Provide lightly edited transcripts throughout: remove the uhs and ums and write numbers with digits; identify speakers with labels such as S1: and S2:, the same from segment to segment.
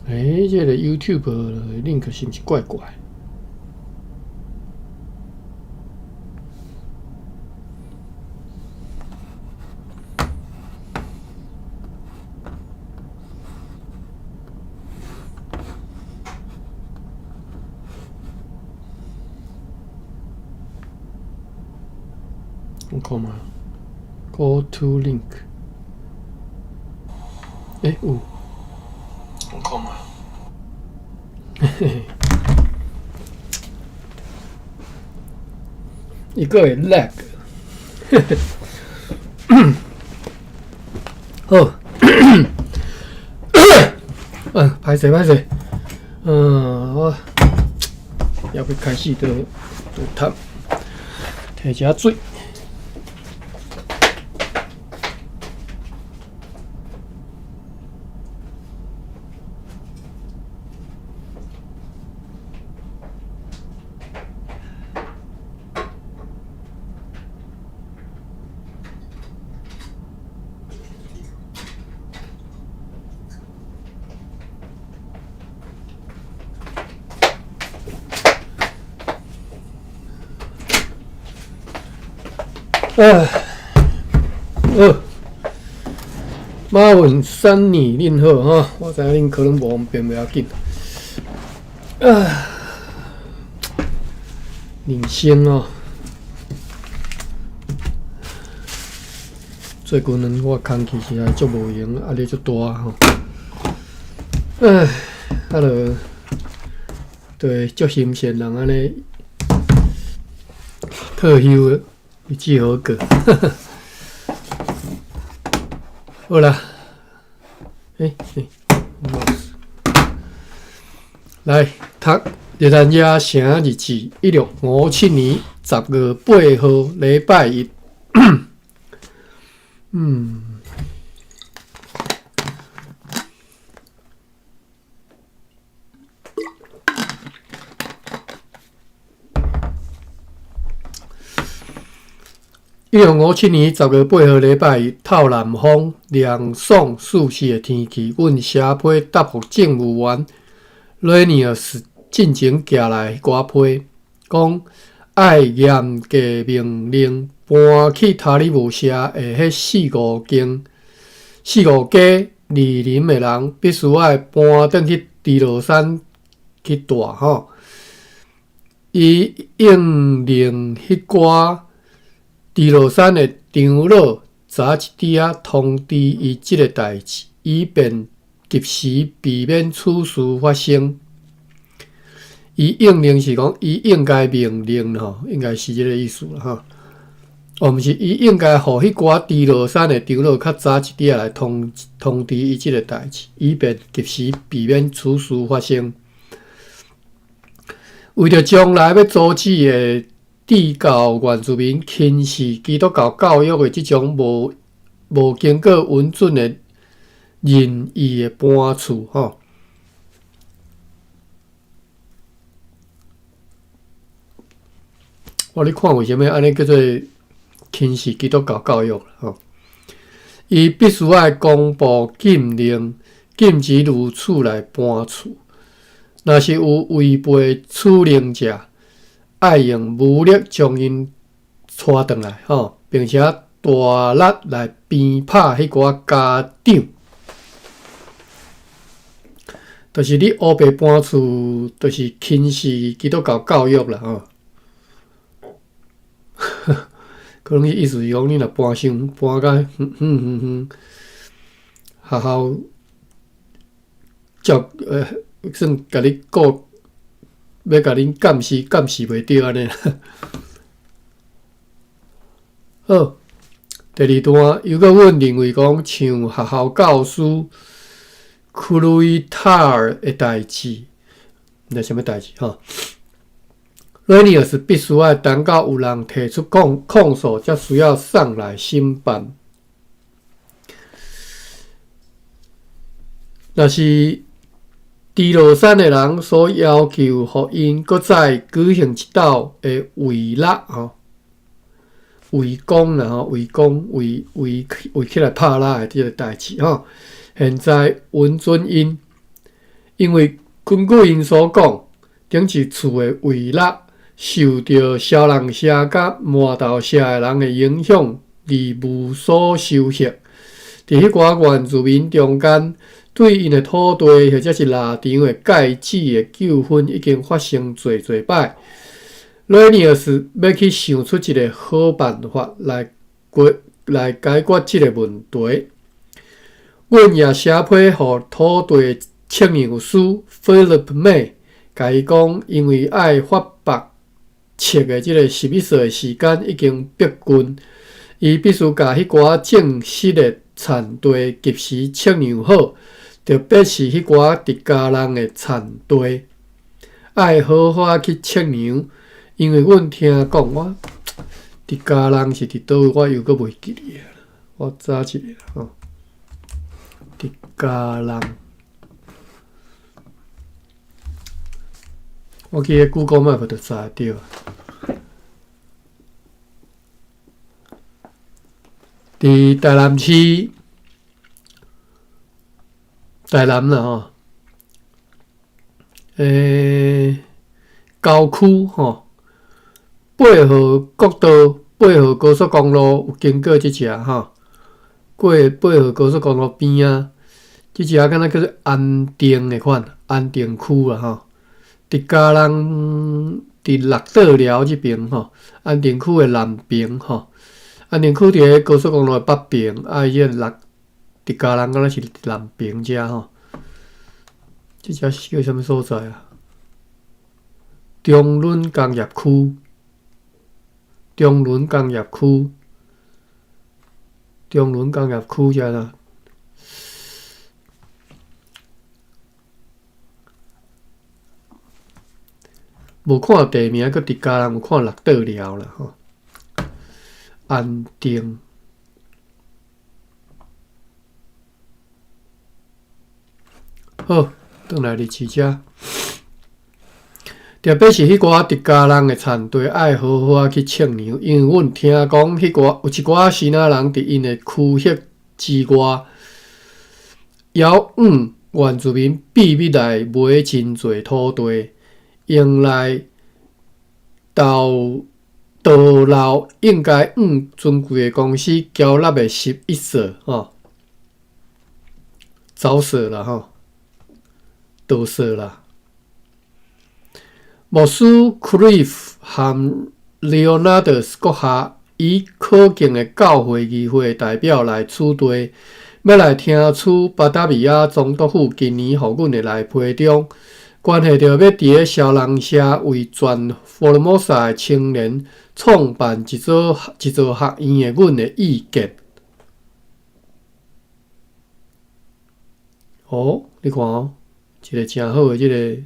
S1: 欸，這個 YouTube 的 link 是毋是怪怪？我看覓，Go to link。欸，有。我看覓。嘿嘿。伊閣會 lag。嘿嘿。好。歹勢歹勢。我猶未開始就痰，提一下水。唉，好，馬雲三年恁好哈，我知影恁可能無方便，袂要緊。唉，人生哦，最近呢，我工課實在足無閒，壓力足大吼。唉，啊著，對，足心善人按呢退休。日子好過，好啦，欸欸，來讀《熱那亞城日誌》，1657年10月8號，禮拜一。1657年10月8號，禮拜一，透南風，涼爽舒適的天氣。阮寫批答覆政務員雷尼爾斯進前寄來寡批，講愛嚴格命令搬去塔里姆社的彼四五間、四五家二林的人，必須愛搬轉去豬落山去蹛吼。伊應令彼寡豬落山的長老早一點仔通知伊這個代誌，以便及時避免此事發生。伊應令是講，伊應該命令吼，應該是這個意思啦吼。哦，毋是，伊應該予彼寡豬落山的長老較早一點仔來通知伊這個代誌，以便及時避免此事發生。為著將來欲阻止的智教原住民輕視基督教教育的這種無經過允准的任意的搬厝吼。我咧看為啥物按呢叫做輕視基督教教育吼？伊必須愛公布禁令，禁止如此來搬厝。若是有違背此令者，愛用武力將𪜶帶轉來吼，並且大力來鞭拍彼寡家長。就是你烏白搬厝，就是輕視基督教教育啦吼。可能伊意思是講，你若搬傷搬甲遠遠遠遠，學校照算共你顧。欲共恁監視監視袂著按呢。好，第二段，猶閣阮認為講，像學校教師克魯伊塔爾的代誌，毋知啥物代誌吼。雷尼爾是必須愛等到有人提出控訴，才需要送來審判。若是豬落山的人所要求，予𪜶閣再舉行一道的圍獵吼，圍攻啦吼，圍攻圍圍圍起來拍獵的這個代誌吼。現在允准𪜶，因為根據𪜶所講，頂一次的圍獵受著蕭人社佮饃頭社的人的影響而無所收穫。佇彼寡原住民中間，對𪜶的土地或者是獵場的界址的糾紛已經發生濟濟擺。雷尼爾斯欲去想出一个好辦法來解決這个問題。阮也寫批予土地測量師 Philip May，共伊講，因為愛發白測的這个11歲的時間已經逼近，伊必須共彼寡正式的產地及時測量好，特別是彼寡佇嘉南的產地，愛好好去測量。因為阮聽講，我佇嘉南是佇佗位，我又閣袂記得啊。我查一下吼，佇嘉南，我去彼 Google Map 就查會著。佇台南市，台南啦吼，郊區吼。8號國道、8號高速公路有經過這遮吼，過8號高速公路邊仔，這遮敢若叫做安定的款，安定區啦吼。佇嘉南佇六桌寮這邊吼，安定區的南邊吼，安定區佇咧高速公路的北邊，啊，伊這个六佇嘉南敢若是南邊遮吼。這遮是叫啥物所在啊？中崙工業區。中崙工業區，中崙工業區遮啦，無看地名，閣佇嘉南有看六桌寮啦吼。安定，好，轉來日市遮。特別是彼寡佇嘉南的產地，愛好好仔去測量，因為阮聽講，彼寡有一寡支那人佇𪜶的區域之外，猶向原住民秘密來買真濟土地，用來投盜漏應該向尊貴的公司繳納的11稅吼，走稅啦吼，盜稅啦。牧師 Cliff 和 Leonardus 閣下以可敬的教會議會代表來此地，欲來聽取巴達維亞總督府今年予阮的內批中，關係著欲佇咧蕭人社為全福爾摩沙的青年創辦一座學院的阮的意見。哦，你看哦，一个誠好的這个。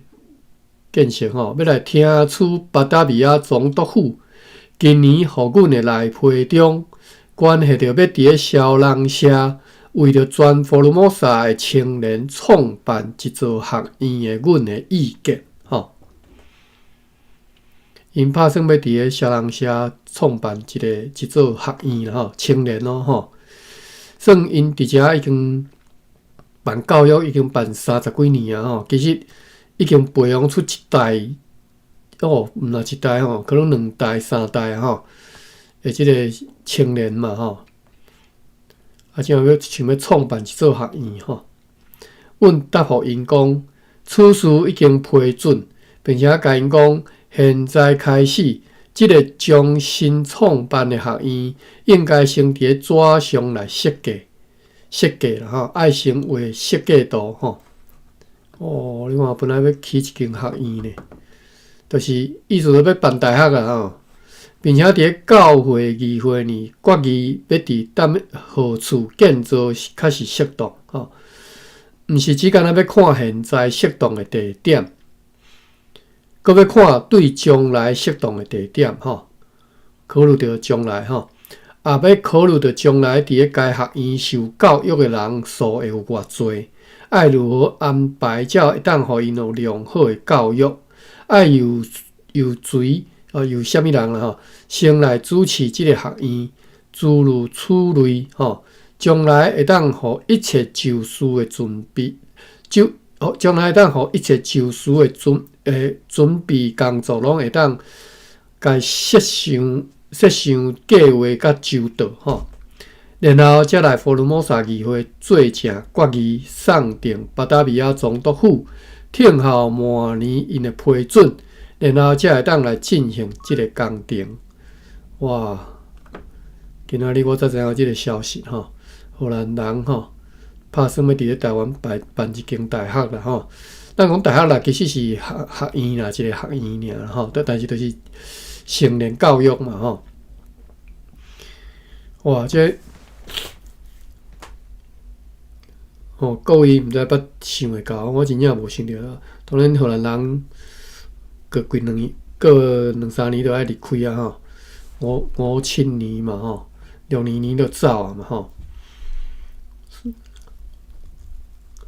S1: 建設吼，欲來聽取巴達維亞總督府今年予阮的內批中，關係著欲佇咧蕭人社為著全福爾摩沙的青年創辦一座學院的阮的意見吼。𪜶拍算欲佇咧蕭人社創辦一座學院啦吼，青年哦吼。算𪜶佇遮已經辦教育已經辦三十幾年啊吼，其實。已經培養出一代哦，毋若一代吼，可能兩代、三代吼的這个青年嘛吼。啊，這欲想欲創辦一座學院吼。阮答覆𪜶講，此事已經批准，並且共𪜶講，現在開始，這个將新創辦的學院應該先佇咧紙上來設計，設計啦吼，愛先畫設計圖吼。哦，你看，本來欲起一間學院呢，就是意思說欲辦大學啊吼，並且佇咧教會議會呢決議欲佇佗何處建造較是適當吼，毋是只干焦欲看現在適當的地點，閣欲看對將來適當的地點吼，考慮著將來吼，也欲考慮著將來佇咧該學院受教育的人數會有偌濟。愛如何安排才會當予𪜶有良好的教育？愛由由誰哦，由啥物人啦吼，先來主持這个學院，諸如此類吼，將來會當予一切就緒的準備，就將來會當予一切州司的準備工作，攏會當共設想設想計劃較周到吼。然後才來福爾摩沙議會做正決議，送呈巴達維亞總督府，聽候明年𪜶的批准，然後才會當來進行這个工程。哇！今仔日我才知影這个消息吼，荷蘭人吼拍算欲佇咧台灣辦辦一間大學啦吼。咱講大學啦，其實是學學院啦，一个學院爾吼，但是就是成人教育嘛吼。哇！這吼各位毋知捌想會到，我真正無想著啦。當然荷蘭人過幾兩年，過兩三年就愛離開啊吼，五五七年嘛吼，六二年就走啊嘛吼。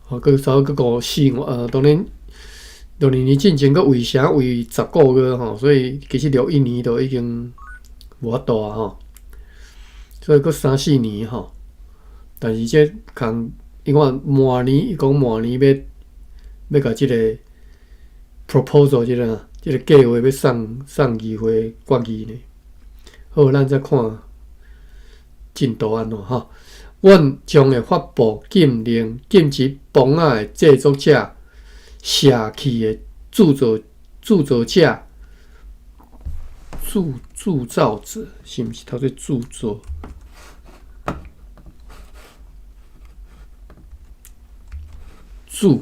S1: 吼，閣差不多閣五四當然六二年進前閣圍城圍10個月吼，所以其實61年就已經無法度啊吼。所以閣三四年吼，但是這工伊講明年，伊講明年欲共這个 proposal 這个這个計劃欲送送議會決議呢。好，咱再看進度按怎吼。阮將會發布禁令，禁止磅仔的製作者、射器的鑄造鑄造者、鑄鑄造者，是毋是讀做鑄造？鑄，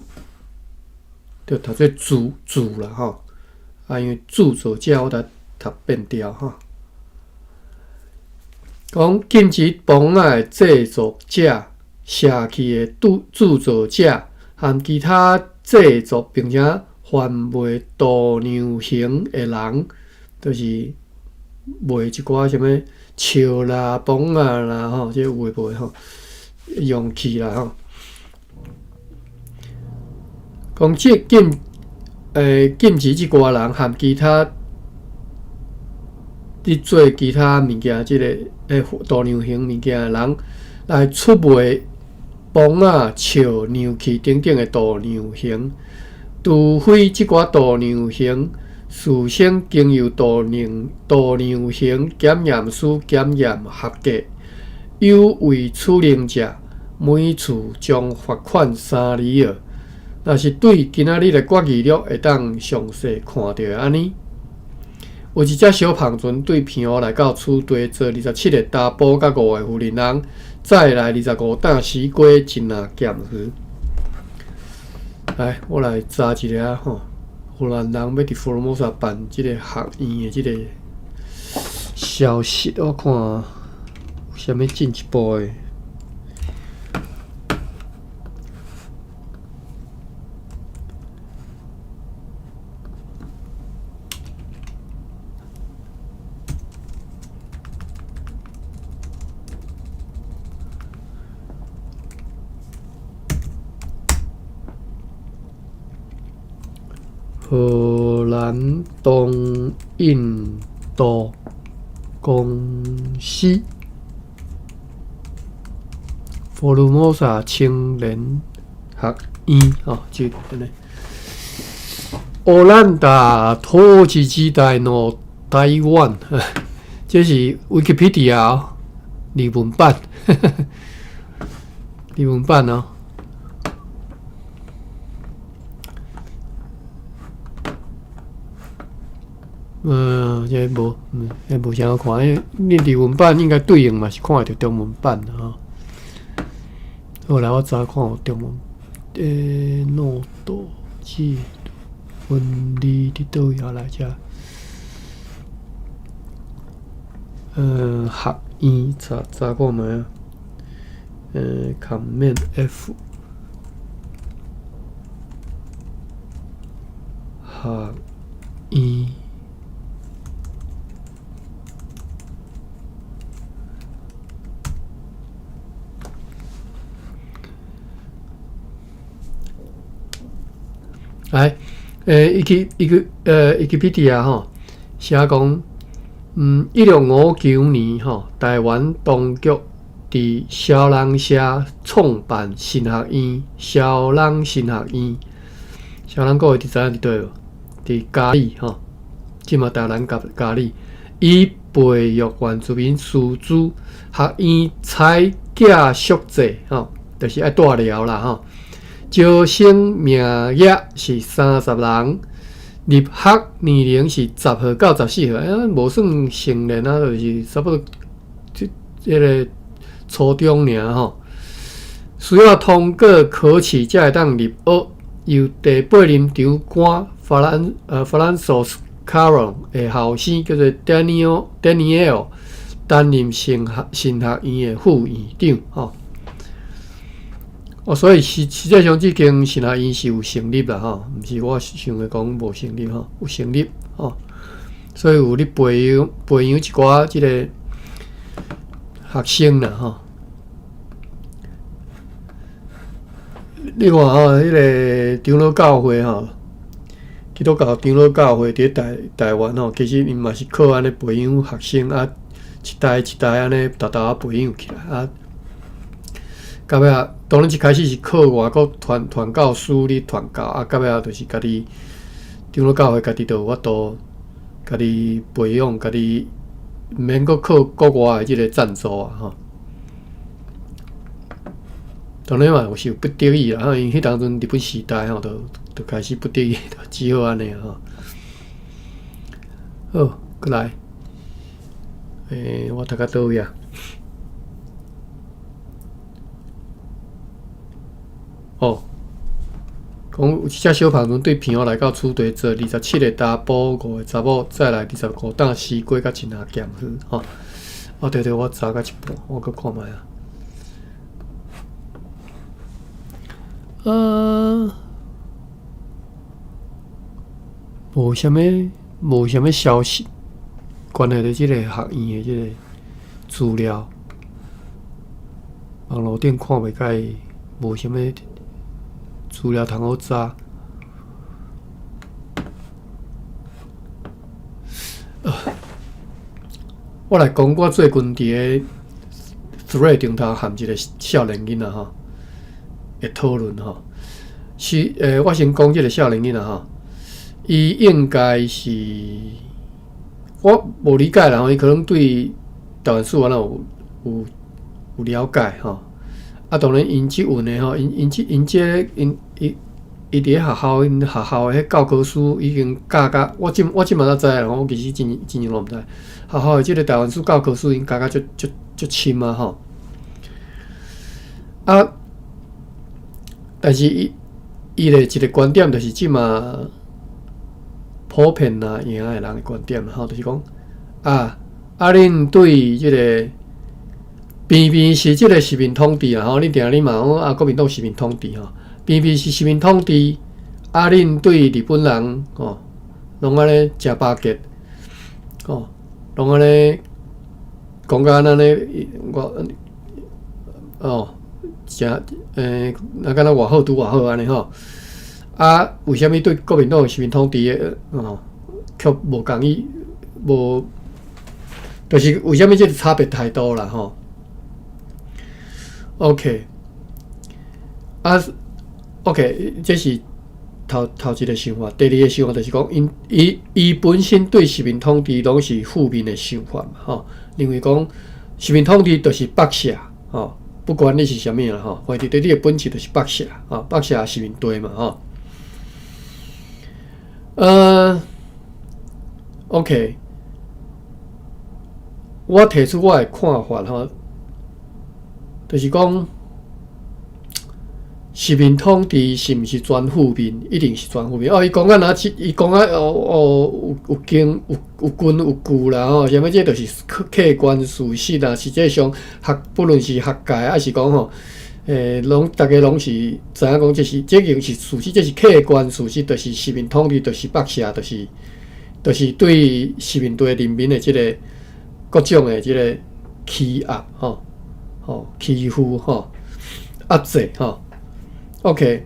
S1: 著讀做鑄鑄啦吼。啊，因為鑄造者我來讀變調吼。講禁止磅仔的製作者、射器的鑄鑄造者和其他製作並且販賣度量衡的人，就是賣一寡啥物尺啦、磅仔啦吼，這有的無的吼，容器啦吼。講這禁禁止這寡人和其他佇做其他物件，這个度量衡物件的人來出賣磅仔、尺、量器等等的度量衡，除非這寡度量衡事先經由度量度量衡檢驗師檢驗合格，有違處令者，每次將罰款3里爾。若是對今仔日的決議錄會當詳細看著按呢。有一隻小帆船對澎湖來到此地，坐27个查埔佮五个婦人人，載來25擔絲瓜，一籃鹹魚。來，我來查一下吼，荷蘭人欲佇福爾摩沙辦這個學院的這個消息，我看有啥物進一步的。荷蘭東印度公司福爾摩沙青年學院，吼，這個按呢。烏蘭達統治時代の台灣，這是 Wikipedia 日文版，日文版哦。嗯，這無，這無啥好看，因為你日文版應該對應嘛是看會著中文版吼。好來，我查看有中文。諾多記文字佇佗位啊來遮？學院查查看覓啊？Command F 學院。來，伊去伊去Wikipedia 吼，寫講，1659年吼，台灣當局佇蕭人社創辦神學院，蕭人神學院。啥人講的？你知影佇佗無？佇嘉義吼，這馬台南嘉義，以培育原住民師資，學院採寄宿制吼，就是愛蹛寮啦吼。招生名額是30人，入學年齡是10歲到14歲，欸，無算成年啊，就是差不多這個初中爾吼。需要通過考試才會當入學，由第八任長官法蘭索斯卡隆的後生叫做 Daniel 擔任神學院的副院長吼。哦，所以實際上這間神學院是有成立啦吼，毋是我想的講無成立吼，有成立吼。所以有咧培養一寡這個學生啦吼。你看吼，彼個長老教會吼，基督教長老教會佇咧台灣吼，其實𪜶嘛是靠按呢培養學生啊，一代一代按呢沓沓仔培養起來啊。到尾仔，當然一開始是靠外國傳教士咧傳教啊，到尾仔就是家己長老教會家己就有法度家己培養，家己毋免閣靠國外的這個贊助啊吼。當然嘛，有時有不得已啦，因為彼當陣日本時代吼，就開始不得已，就只好按呢吼。好，閣來，欸，我讀到佗位啊？哦，講有一隻小帆船對平湖來到此地，坐27個查埔，5個查某，載來25擔絲瓜佮一籃鹹魚吼。哦，對對，我查到一半，我閣看覓啊。無啥物消息，關係著這个學院的這個資料，網路頂看袂見，無啥物資料通好查。我來講，我最近佇个 Thread 頂頭和一个少年囡仔吼的討論吼，是我先講這个少年囡仔吼，伊應該是我無理解啦，伊可能對台灣史敢若有了解吼。啊，當然𪜶這運的吼，𪜶𪜶這𪜶這𪜶伊伊佇咧學校，𪜶學校的彼教科書已經教甲我這馬才知啦，我其實真真攏毋知。學校的這个台灣史教科書已經教甲足足足深啊吼。啊，但是伊的一个觀點就是這馬普遍啊贏的人的觀點吼，就是講啊，恁對這个邊邊是這个殖民統治啊吼，你定你嘛講啊，國民黨殖民統治吼，邊邊是殖民統治，啊，恁對日本人吼，攏按呢誠巴結，吼，攏按呢講甲按呢，我哦，誠若敢若偌好拄偌好按呢吼，啊，為啥物對國民黨殖民統治的哦，卻無仝意，無，就是為啥物這個差別太多啦吼？OK，啊，OK，這是頭一个想法。第二个想法就是講，𪜶伊本身對殖民統治攏是負面的想法嘛，吼，認為講殖民統治就是剝削，吼，不管你是啥物啦，吼，反正對你的本質就是剝削，吼，剝削殖民地嘛，吼。OK，我提出我的看法，吼。就是講，殖民統治是毋是全負面？一定是全負面。哦，伊講啊，若是伊講啊，哦哦，有有根有有根有據啦吼，啥物這就是客觀事實啦。實際上，學不論是學界抑是講吼，攏逐家攏是知影講，這已經是事實，這是客觀事實，就是殖民統治，就是剝削，就是對殖民地人民的這个各種的這个欺壓吼。吼，欺負吼，壓制吼，OK。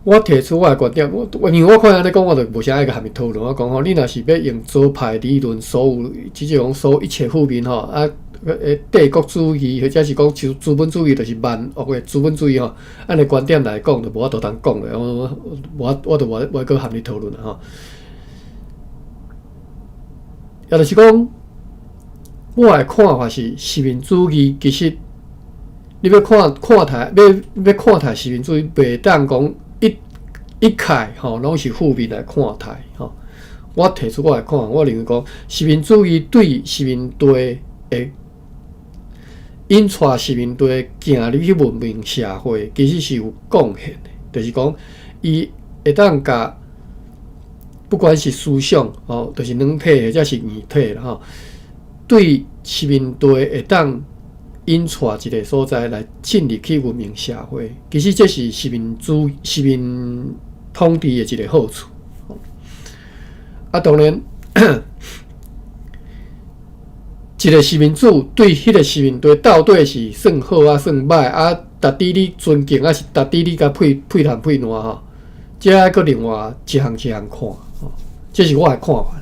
S1: 我提出我的觀點，我因為我看按呢講，我就無啥愛佮𪜶討論。我講吼，你若是欲用左派理論，所有這種所有一切負面吼，啊，帝國主義，或者是講資本主義，就是萬惡的資本主義吼。按呢觀點來講，就無法度通講咧。我就無愛閣含你討論啦吼。也就是講，我的看法是，殖民主義其實你欲看看待，欲看待殖民主義，袂當講一概吼攏是負面來看待吼。我提出我的看法，我認為講殖民主義對殖民地的引帶殖民地行入去文明社會，其實是有貢獻的。就是講，伊會當共不管是思想吼，就是軟體或者是硬體啦吼，對殖民地會當引帶一個所在來進入去文明社會，其實這是殖民統治的一個好處。啊，當然，一個殖民主對彼個殖民地到底是算好抑算䆀啊？值得你尊敬，抑是值得你共屁屁爛屁爛吼？這愛閣另外一項一項看，吼，這是我的看法。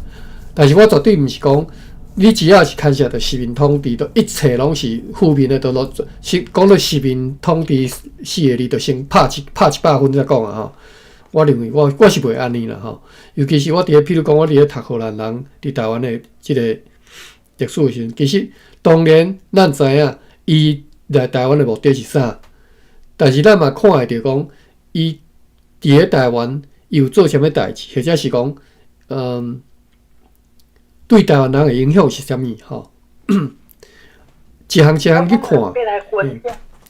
S1: 但是我絕對毋是講，你只要是牽涉著殖民統治，就一切攏是負面的，都攏是講到殖民統治四個字，就先拍100分才講啊吼。我認為我是袂按呢啦吼，尤其是我佇咧，譬如講我佇咧讀荷蘭人佇台灣的這個歷史的時陣，其實當然咱知影伊來台灣的目的是啥，但是咱嘛看會著講，伊佇咧台灣伊有做啥物代誌，或者是講，對台灣人的影響是啥物吼？一項一項去看。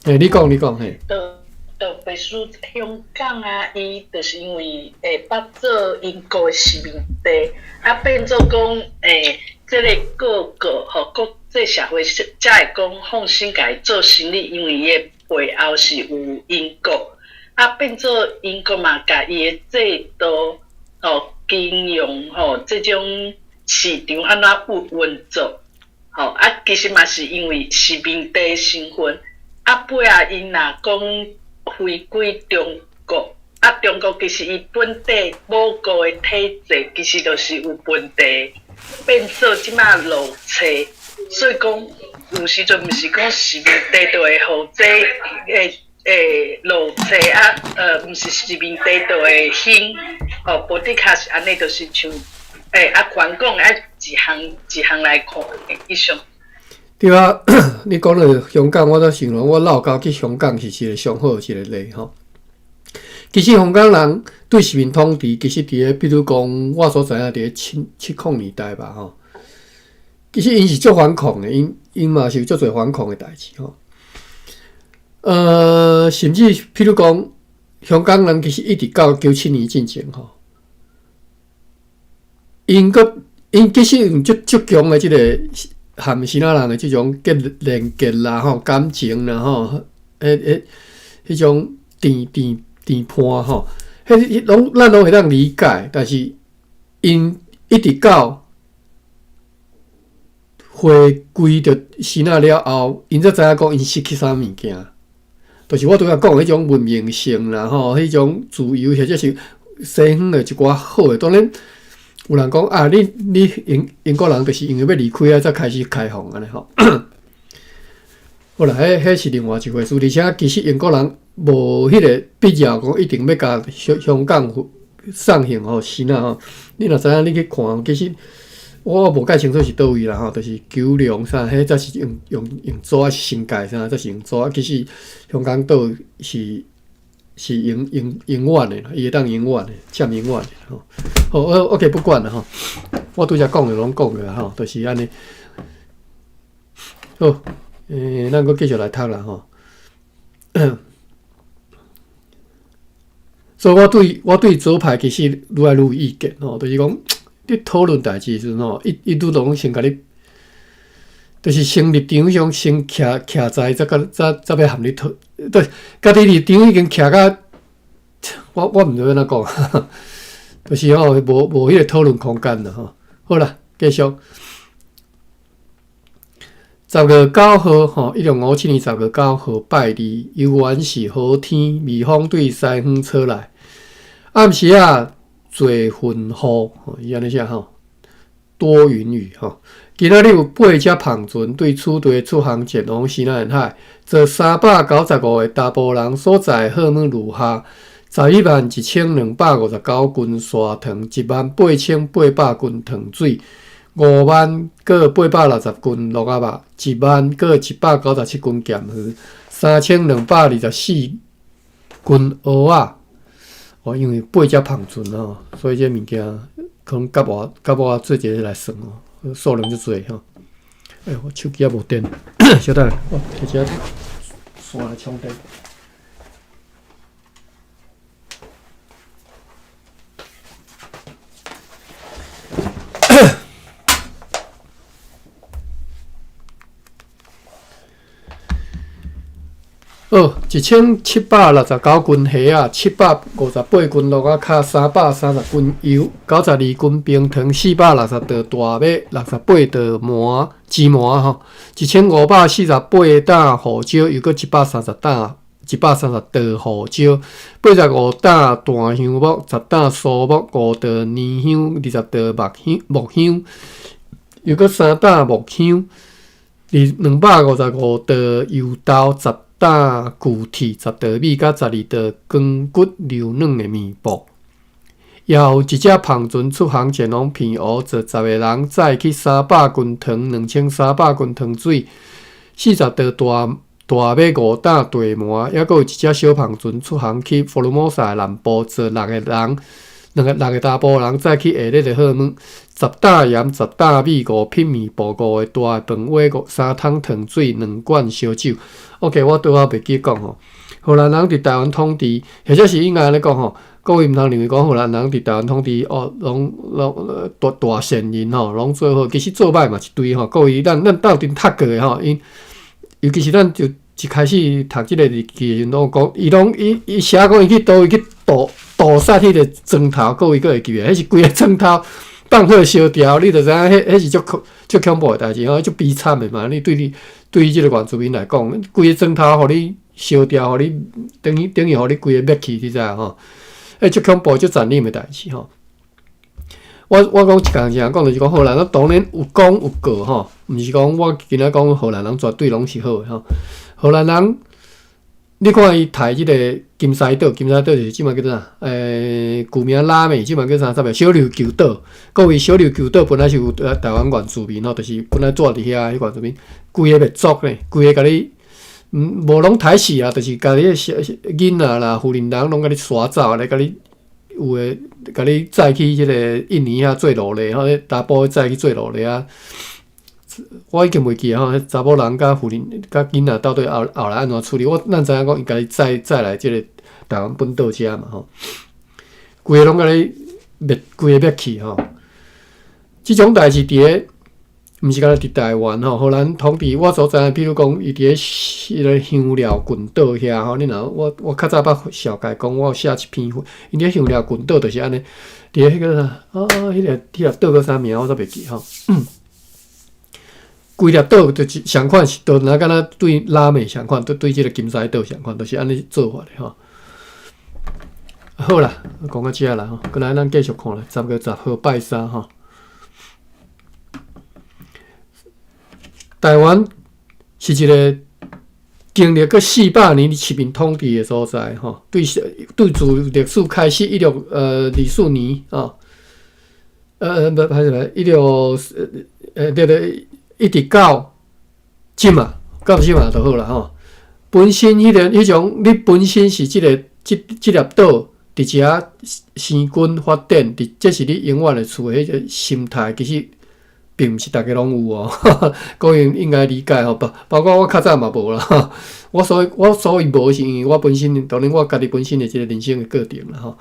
S1: 欸，你講你講嘿。
S2: 就必須香港啊，伊就是因為會捌做英國的殖民地，啊變做講這個各國吼國際社會才會講放心共伊做生意，因為伊的背後是有英國，啊變做英國嘛，共伊的制度吼金融吼這種市場按怎運作，吼啊其實嘛是因為殖民地身份，啊尾仔𪜶若講回歸中國，啊，中國其實伊本底母國的體制其實就是有問題，變做這馬落差，所以講有時陣毋是講殖民地就會予這落差啊，毋是殖民地就會興，吼，無的確是按呢，就是像阿權講愛一項一項來看，以上。
S1: 對啊，你講到香港，我才想講，我老家去香港是一個上好的一個例吼。其實香港人對殖民統治，其實佇咧，比如講，我所知影佇咧七零年代吧吼。其實𪜶是足反抗的，𪜶嘛是有足濟反抗的代誌吼。甚至譬如講，香港人其實一直到97年進前吼，𪜶閣𪜶其實用足足強的這個和支那人的這種結連結啦吼，感情啦吼，彼種甜伴吼，彼攏咱攏會當理解，但是𪜶一直到回歸著支那了後，𪜶才知影講𪜶失去啥物件。就是我拄才講彼種文明性啦吼，彼種自由或者是西方的一寡好的，當然有人講啊，你英國人就是因為欲離開啊，才開始開放按呢吼。好啦，彼是另外一回事，而且其實英國人無彼個必要講一定欲共香港送還予支那吼。你若知影，你去看，其實我無介清楚是佗位啦吼，就是九龍啥，彼才是用租抑是新界啥，才是用租。其實香港島是永遠的啦，伊會當永遠的，佔永遠的吼。好，OK 不管啦吼，我拄才講的攏講了吼，就是按呢。好，咱閣繼續來讀啦吼。所以我對左派其實愈來愈有意見吼，就是講你討論代誌時陣吼，伊愈攏先共你，就是先立場上先徛徛在，才欲含你討，對，家己立場已經徛甲，我毋知欲按怎講，就是吼無彼個討論空間啦吼。好啦，繼續。10月9號，吼，1657年10月9號拜二，猶原是好天，微風對西方吹來。暗時仔濟雲雨，伊按呢寫吼。多雲雨吼。今仔日有八隻帆船對此地出航前往西南沿海，坐395個查埔人所載的貨物如下：111,259斤砂糖，18,800斤糖水，50,860斤鹿仔肉，10,00197斤鹹魚，3,224斤蚵仔。哦，因為八隻帆船吼，所以這物件可能夾我夾我做一個來算哦，數量足濟吼。哎，我手機猶無電，小等下，我提一下線來充電。好，1769斤蝦仔，758斤鹿仔跤，330斤油，92斤冰糖，460袋大米，68袋麻芝麻吼，1548担胡椒，又閣130担，130袋胡椒，85担檀香木，10担蘇木，5袋年香，20袋木香木香，又閣3担木香，255袋油豆，10担旧铁，10袋米，佮12袋光骨柔软的棉布。也有一隻帆船出航前往澎湖，坐10個人載去300斤糖、2300斤糖水、40袋大大米、5擔地麻。抑閣有一隻小帆船出航去福爾摩沙的南部，坐6個人，兩個六個查埔人載去下列的貨物：10擔鹽、10擔米、5匹棉布、5個大的飯碗、3桶糖水、2罐燒酒。OK，我拄仔袂記講吼，荷蘭人佇台灣統治，或者是應該按呢講吼，各位毋通認為講荷蘭人佇台灣統治哦，攏攏大大善人吼，攏做好，其實做歹嘛一堆吼。各位，咱咱鬥陣讀過的吼，𪜶尤其是咱就一開始讀這個日記的時陣，攏講伊攏伊伊寫講伊去佗位去屠屠殺彼個莊頭，各位閣會記袂？彼是規個莊頭放火燒掉，你就知影彼彼是足恐足恐怖的代誌吼，足悲慘的嘛。你對你對於這個原住民來講，規個莊頭予你燒掉，予你等於等於予你規個滅去，你知影吼？彼足恐怖、足殘忍的代誌吼。我我講一工一工講，就是講荷蘭人當然有功有過吼，毋是講我今仔講荷蘭人絕對攏是好的吼。荷蘭人，你看伊刣這個金獅島，金獅島就是這馬叫做啥？舊名拉美，這馬叫啥？啥物？小琉球島。各位，小琉球島本來是有台灣原住民吼，就是本來住佇遐彼原住民，規个滅族呢，規个共你，無攏刣死啊，就是共你小囡仔啦、婦人人攏共你徙走，來共你有的共你載去這個印尼遐做奴隸，吼，查埔載去做奴隸啊。我已經袂記吼，彼查某人佮婦人佮囡仔到底後後來按怎處理？我咱知影講，伊共伊載載來這個台灣本島遮嘛吼，規个攏共你滅，規个滅去吼。這種代誌佇咧，毋是干焦佇台灣吼，荷蘭統治我所知影，比如講伊佇咧彼個香料群島遐吼，你若我我較早捌紹介講，我有寫一篇，𪜶佇香料群島就是按呢，佇咧彼個啥啊，彼個彼個島叫啥名我煞袂記吼。規粒島就是相款，是都若敢若對拉美相款，都對這個金獅島相款，都是按呢做法的吼。好啦，講到遮啦吼，過來咱繼續看啦，10月10號拜三吼。台灣是一個經歷過400年殖民統治的所在吼，對對自歷史開始1624年啊，不，歹勢，一六對對。一直到這馬，到這馬就好啦吼。本身彼個彼種，你本身是這個這這粒島佇遮生根發展，佇這是你永遠的厝的彼個心態，其實並毋是逐家攏有哦。各位應該理解吼，包包括我較早嘛無啦。我所以我所以無，是因為我本身當然我家己本身的這個人生的過程啦吼。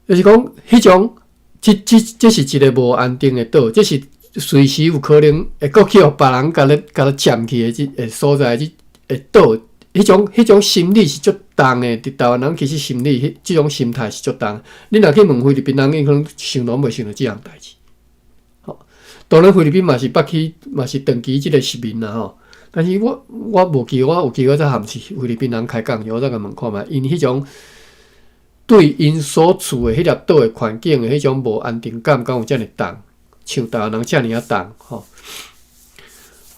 S1: 就是講彼種。這這這是一個無安定的島，這是隨時有可能會閣去予別人共你共你佔去的這個所在，這個島，彼種彼種心理是足重的。佇台灣人其實心理，彼這種心態是足重。你若去問菲律賓人，𪜶可能想都袂想著這項代誌。吼，當然菲律賓嘛是捌去，嘛是長期這個殖民啦吼。但是我我無記，我有機會再含是菲律賓人開講，我再共問看覓，𪜶彼種。對𪜶所處的彼粒島的環境的彼種無安定感，敢有遮爾重？像台灣人遮爾仔重吼。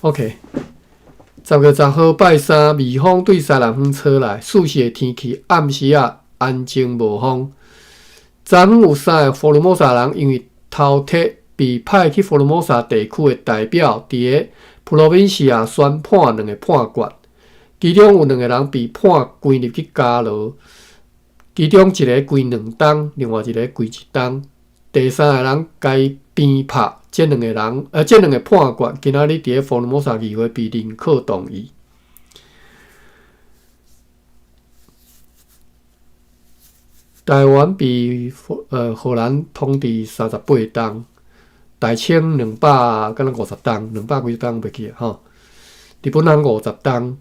S1: OK，10月10號拜三，微風對西南風吹來，四時的天氣，暗時仔安靜無風。昨昏有三個福爾摩沙人因為偷鐵被派去福爾摩沙地區的代表，佇个普羅賓西亞宣判兩個判決，其中有兩個人被判關入去監牢，其中一个關2冬，另外一个關一冬。第三个人共鞭拍，這兩个人，這兩个判決今仔日佇个福爾摩沙議會被認可同意。台灣被荷蘭統治38冬，大清兩百敢若50冬，兩百幾冬袂記吼。日本人50冬，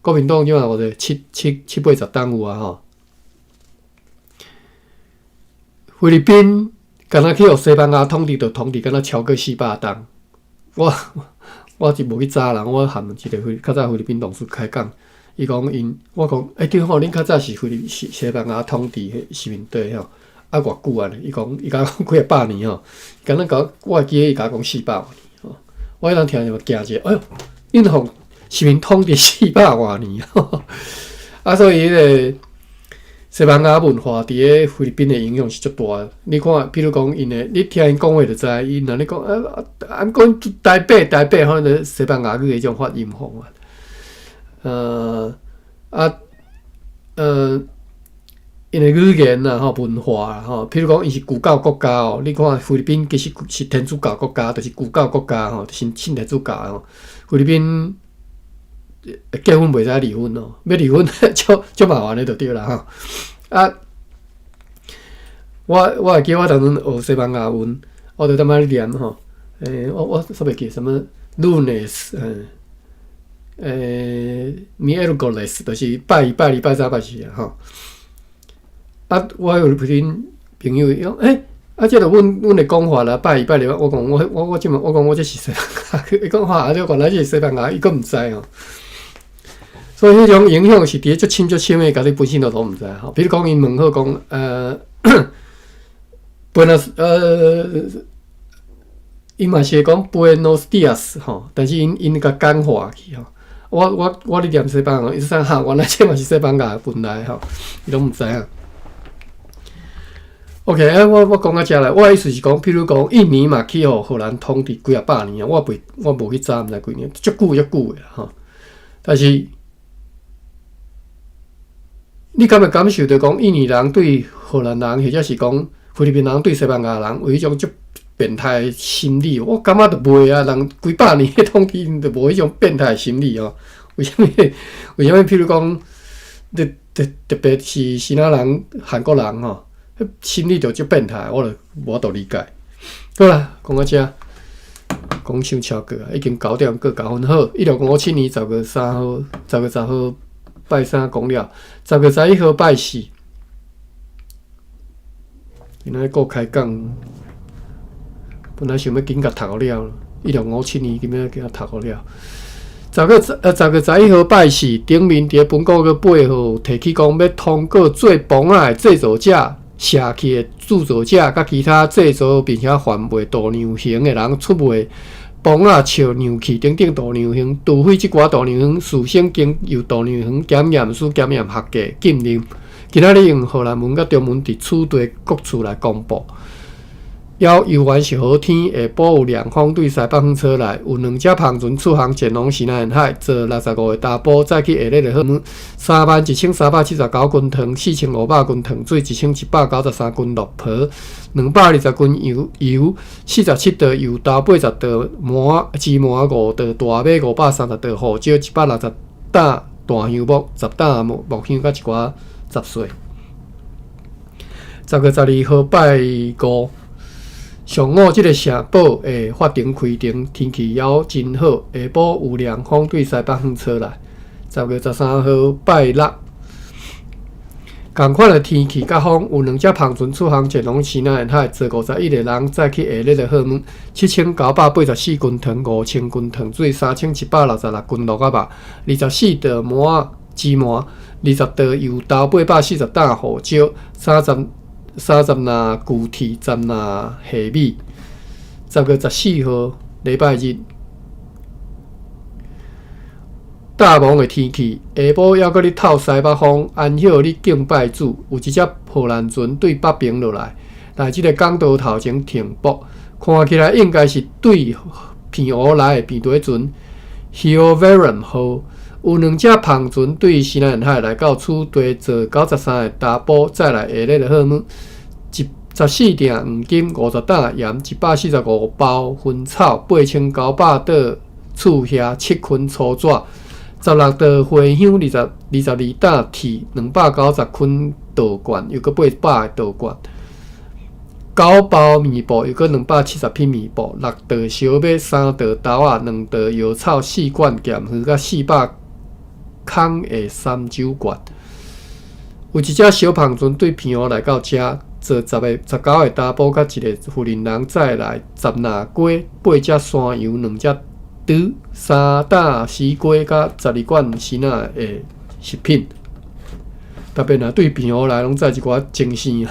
S1: 國民黨這馬偌濟七七七八十冬有啊吼。菲律賓敢若去予西班牙統治，就統治敢若超過400冬。我我是無去查啦，我含一个菲較早菲律賓同事開講。伊講𪜶，我講，欸對吼，恁較早是菲律西西班牙統治彼殖民地吼，啊偌久按呢？伊講伊共我講幾仔百年吼，敢若共我會記得伊共我講400外年吼，我彼當聽著驚一下，哎喲，恁予殖民統治四百外年吼，啊所以彼个西班牙文化佇个菲律賓的影響是足大的。你看，比如講𪜶的，你聽𪜶講話就知，𪜶若咧講啊啊，講台北台北，可能西班牙語彼種發音吼。啊，𪜶的語言啦吼，文化啦吼，譬如講，𪜶是舊教國家哦。你看菲律賓其實是天主教國家，就是舊教國家吼，信信天主教吼。菲律賓結婚袂使離婚哦，欲離婚足足麻煩的就對啦吼。啊，我我會記我當陣學西班牙文，我就踮遐咧念吼。欸，我我煞袂記啥物 lunes，欸，miércoles 就是拜一、拜二、拜三、拜四啊吼。啊，我有菲律賓朋友伊講，欸，啊，這著阮阮的講法啦，拜一、拜二，我講我我我這麼，我講我這是西班牙，伊講哈，這原來是西班牙，伊閣毋知吼。所以彼種影響是佇咧足深足深的，家己本身都攏毋知吼。比如講，𪜶問好講，buenos，伊嘛是會講 buenos días 吼，但是𪜶𪜶共簡化去吼。我我我咧念西班牙，伊說哈，原來這嘛是西班牙文來吼，伊攏毋知影。OK，啊，我我講到遮來，我的意思是講，譬如講，印尼嘛去予荷蘭統治幾仔百年啊，我袂我無去查，毋知幾年，足久足久的吼。但是你敢會感受著講，印尼人對荷蘭人，或者是講菲律賓人對西班牙人，有彼種足變態的心理？我感覺就袂啊，人幾百年的統治，就無彼種變態心理哦。為啥物？為啥物？譬如講，特特特別是支那人、韓國人吼，彼心理就足變態，我就無法度理解。好啦，講到遮，講傷超過啊，已經9點閣9分。好，1657年10月3號，10月10號拜三講了，10月11號拜四，今仔日閣開講，本來想欲緊共讀予了，一六五七年今仔日共讀予了。十月十一號拜四，頂面佇個文告閣八號提起講，欲通過做磅仔的製造者、社器的鑄造者，佮其他製造並且販賣度量衡的人出賣磅仔、尺、量器等等度量衡，除非這寡度量衡事先經由度量衡檢驗師檢驗合格禁令。今仔日用荷蘭文佮中文佇此地各處來公布。猶猶原是好天，下晡有涼風對西北風吹來，有兩隻帆船出航前往西南海，坐65個查埔，載去下熱的荷姆，31,379斤糖，4,500斤糖水，1,193斤綠婆，220斤油油，47袋油豆，80袋麻芝麻，5袋大米，530袋胡椒，160担大香木，10担木木香，佮一寡雜碎。10月12號拜五。上午，這个城堡的法庭開庭，天氣猶真好。下晡有涼風對西北風吹來。10月13號拜六，仝款的天氣佮風，有兩隻帆船出航前往西南海，坐51個人載去下熱的荷姆，7,984斤糖，5,000斤糖水，3,766斤鹿仔肉，24袋麻芝麻， 20袋油豆，840擔胡椒，30籃牛蹄，10籃蝦米。10月14號，禮拜日，大忙的天氣，下晡猶閣咧透西北風，安歇咧敬拜主。有一隻荷蘭船對北爿落來，來這个港道頭前停泊，看起來應該是對澎湖來的平底船 Hilversum 號。有兩隻帆船對西南沿海來到此地，坐93个查埔，載來下列的貨物：14鋛黃金，50擔鹽，145包薰草，8900袋刺蝦，7捆粗紙，16袋花香，22擔鐵，290捆稻罐，又閣800个稻罐，9包棉布，又閣270匹棉布，6袋燒麥，3袋豆仔，2袋藥草，4罐鹹魚，佮400空的三酒罐。有一隻小帆船對澎湖來到遮，坐19个查埔，佮一个婦人人載來10籃雞，8隻山羊，2隻豬，3擔絲瓜，佮12罐鮮仔的食品。特別若對澎湖來，攏載一寡精鮮。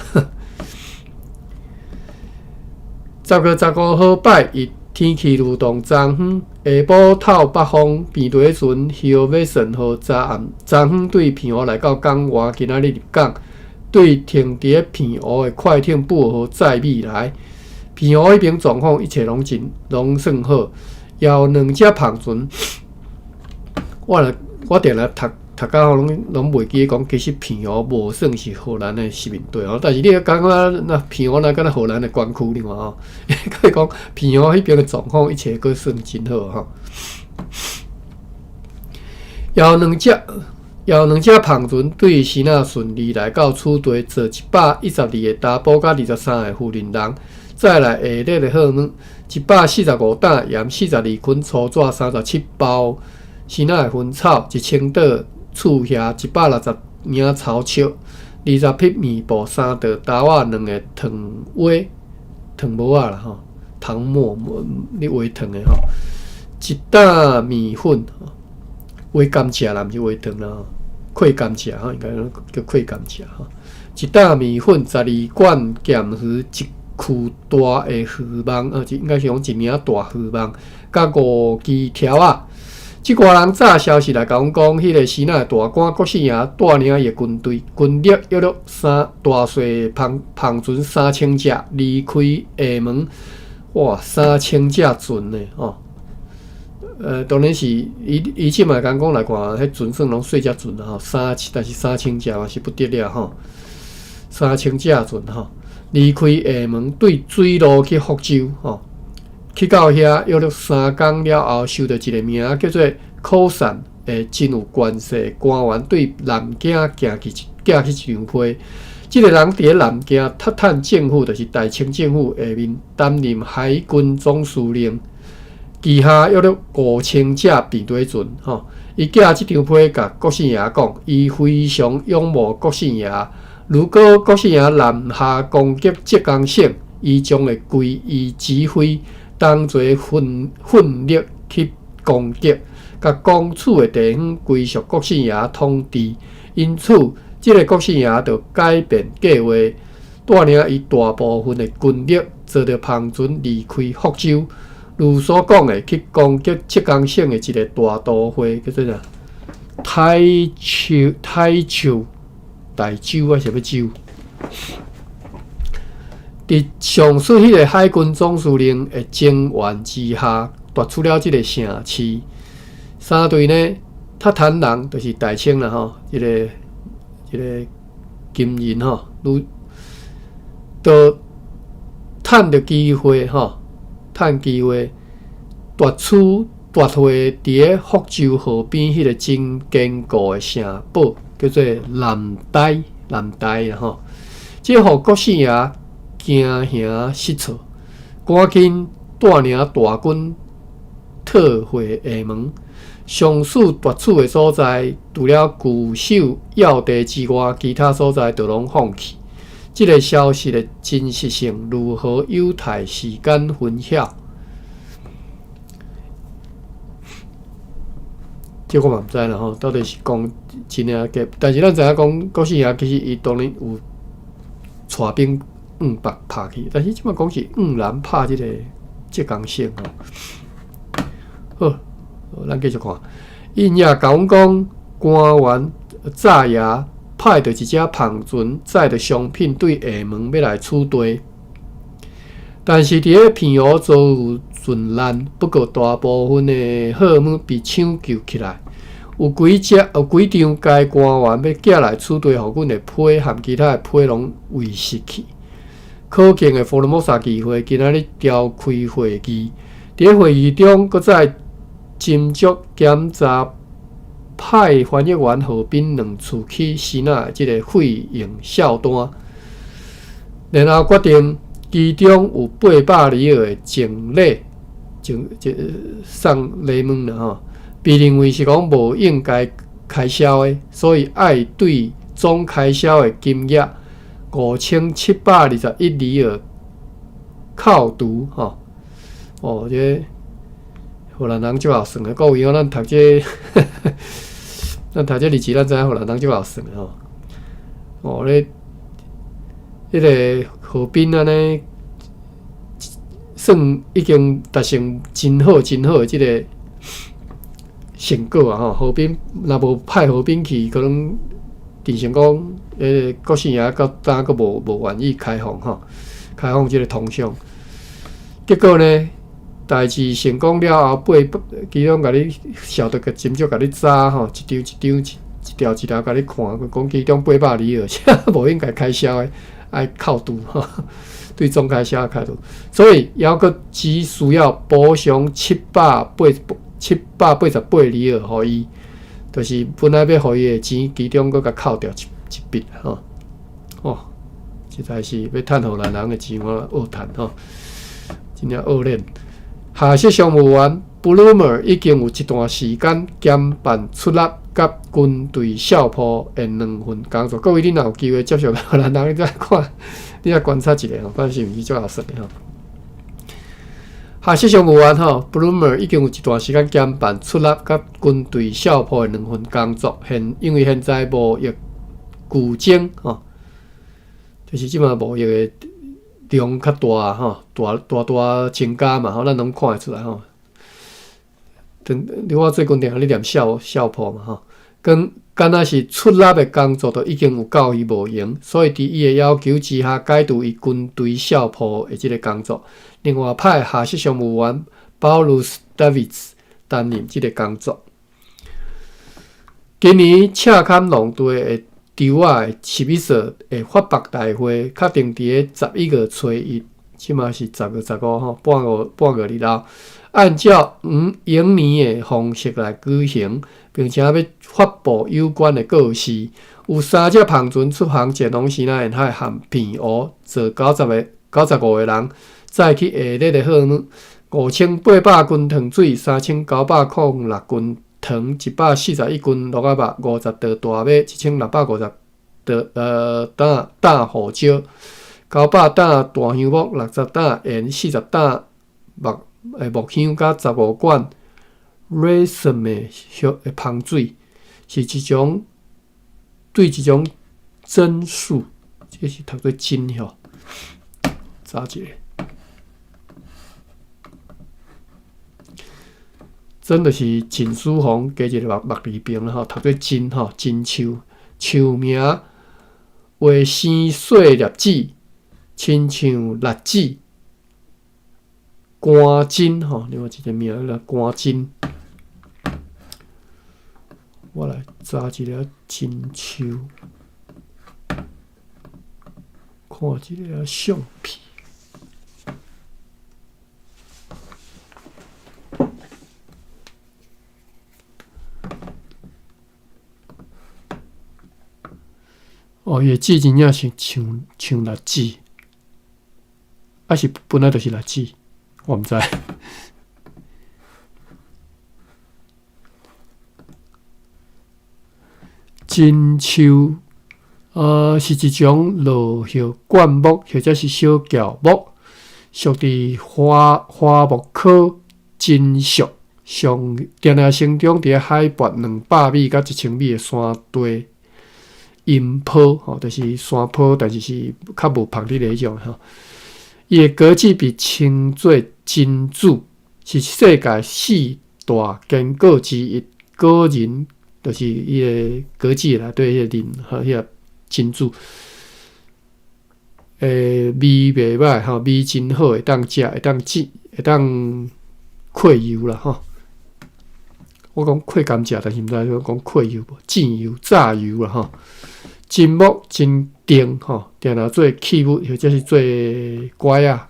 S1: 10月15號拜一，天氣如同昨昏，下晡透北風，平底船 Hilversum 號昨暗昨昏對澎湖來到港外，今仔日入港，對停佇咧澎湖的快艇布號載米來。澎湖彼爿狀況一切攏真攏算好，也有兩隻帆船。我定定讀讀到吼，攏袂記得講，其實澎湖無算是荷蘭的殖民地吼，但是你感覺那澎湖若敢若荷蘭的管區，你看吼，可以講澎湖彼爿的狀況一切閣算真好吼。也有兩隻帆船對時仔順利來到此地，坐112個查埔佮23個婦人人，載來下列的貨物：145擔鹽，42捆粗紙，37包鮮仔的薰草，1000袋刺蝦，160領草笑，20匹棉布，3袋豆仔，2个糖畫糖模仔啦吼，糖末你畫糖的吼，1擔麵粉，畫甘蔗啦，毋是畫糖啦吼，潰甘蔗吼，應該叫潰甘蔗吼。1擔麵粉，12罐鹹魚，一區大的漁網，應該是講一領大漁網，佮5支條仔。這寡人早消息來共阮講，彼个時仔大官郭姓爺帶領伊的軍隊，軍力約略三大細帆船3000隻離開廈門，哇，3000隻船呢，吼！當然是以這擺講來看，彼船算攏細隻船啦吼，但是3000隻嘛是不得了吼，3000隻船吼，離開廈門對水路去福州吼。去到遐約略3工了後，收著一个名叫做可善的真有權勢的官員對南京寄去一張批。這个人佇咧南京塔坦政府，就是大清政府下面擔任海軍總司令，旗下約略5000隻平底船。吼，伊寄這張批共國姓爺講，伊非常仰慕國姓爺。如果國姓爺南下攻擊浙江省，伊將會歸伊指揮。同齊奮力去攻擊，共攻取的地方歸屬國姓爺統治。因此，這个國姓爺就改變計劃，帶領伊大部分的軍力，坐著帆船離開福州，如所講的去攻擊浙江省的一个大都會，叫做啥？台州、台州、台州還是啥物州？佇上述彼个海軍總司令的增援之下，奪取了這个城市。三隊呢，塔坦人就是大清啦吼，這个金人吼，愈都趁著機會吼，趁機會奪取奪回佇咧福州河邊彼个真堅固的城堡，叫做南台南台啦吼。這予國姓爺驚惶失措，趕緊帶領大軍退回廈門。上述奪取的所在，除了據守要地之外，其他所在都攏放棄。這个消息的真實性如何，有待時間分曉。這我嘛毋知啦吼，到底是講真抑假？但是咱知影講郭姓爺其實伊當然有帶兵往北拍去，但是這擺講是往南拍這個浙江省吼。好，咱繼續看，𪜶也共阮講，官員早爺派著一隻帆船載著商品對廈門欲來取地，但是佇咧澎湖遭遇船難，不過大部分的貨物被搶救起來，有幾隻有幾張該官員欲寄來取地予阮的批和其他的批攏遺失去。可敬的福爾摩沙議會今仔日召開會議，佇咧會議中，閣再斟酌檢查派翻譯員何賓兩次去支那的這个費用數單，然後決定其中有800里爾的贈禮，贈這送禮物啦吼，被認為是講無應該開銷的，所以愛對總開銷的金額5721里爾扣除吼。哦，這個荷蘭人足𠢕算的，各位哦，咱讀這個，咱讀這日子，咱知影荷蘭人足𠢕算的吼。哦，咧，彼个何賓按呢，算已經達成真好真好的這个成果啊！吼，何賓若無派何賓去，可能鄭成功國姓爺到今閣無願意開放吼，開放這个通商。結果呢，代誌成功了後，八其中共你曉得個斟酌共你查吼，一張一張一一條一條共你看，講其中800里爾，無應該開銷的，愛扣除吼，對總開銷扣除，所以猶閣只需要補償788里爾予伊，就是本來欲予伊的錢，其中閣共扣掉一一筆吼，哦，實在是欲趁荷蘭人的錢，我惡趁吼，真正惡練。下設商務員布魯默已經有一段時間兼辦出納佮軍隊校鋪的兩份工作。各位，你若有機會接觸荷蘭人，你再看，你再觀察一下吼，看是毋是足𠢕算的吼。下設商務員吼，布魯默已經有一段時間兼辦出納佮軍隊校鋪的兩份工作。現因為現在貿易巨增吼，就是這擺貿易的量較大吼，大大大增加嘛吼，咱攏看會出來吼。等我最近定咧念校校鋪嘛吼，跟敢若是出納的工作都已經有夠伊無閒，所以佇伊的要求之下，解除伊軍隊校鋪的這个工作。另外派下設商務員保羅斯·戴維斯擔任這个工作。今年赤崁農地的稻仔的11歲的發白大會，確定佇咧11月初1，這馬是10月15吼，半個日後，按照往年的方式來舉行，並且欲發布有關的告示。有三隻帆船出航前往支那沿海和澎湖，坐95個人，載去下熱的貨物，5800斤糖水，3906斤糖，141斤蘆仔肉，50袋大米，1650担胡椒，900担大香木，60担鹽，40担木香，佮15罐 raisin 的香的芳水，是一種對一種榛樹，這是讀做榛吼，查一下。榛就是秦始皇加一个木木字邊啦吼，讀做榛吼，榛樹，樹名會生細粒子，親像栗子、甘榛吼，另外一個名啦，甘榛。我來查一下榛樹，看一下相片。哦，伊的籽真正是像栗子，抑是本來就是栗子，我毋知。榛樹，是一種落葉灌木或者是小喬木，屬佇花木科榛屬。上定定成長佇海拔200米佮1000米的山地陰坡吼，就是山坡，但是是較無曝日的彼種吼。伊的果子被稱做珍珠，是世界四大堅果之一。果仁就是伊的果子內底彼個仁吼，彼個珍珠。味袂歹吼，味真好，會當食，會當煮，會當潰油啦吼。我講潰甘蔗，但是毋知講潰油無，煎油、炸油啦吼。真木真甜吼，定定做器物或者是做拐仔。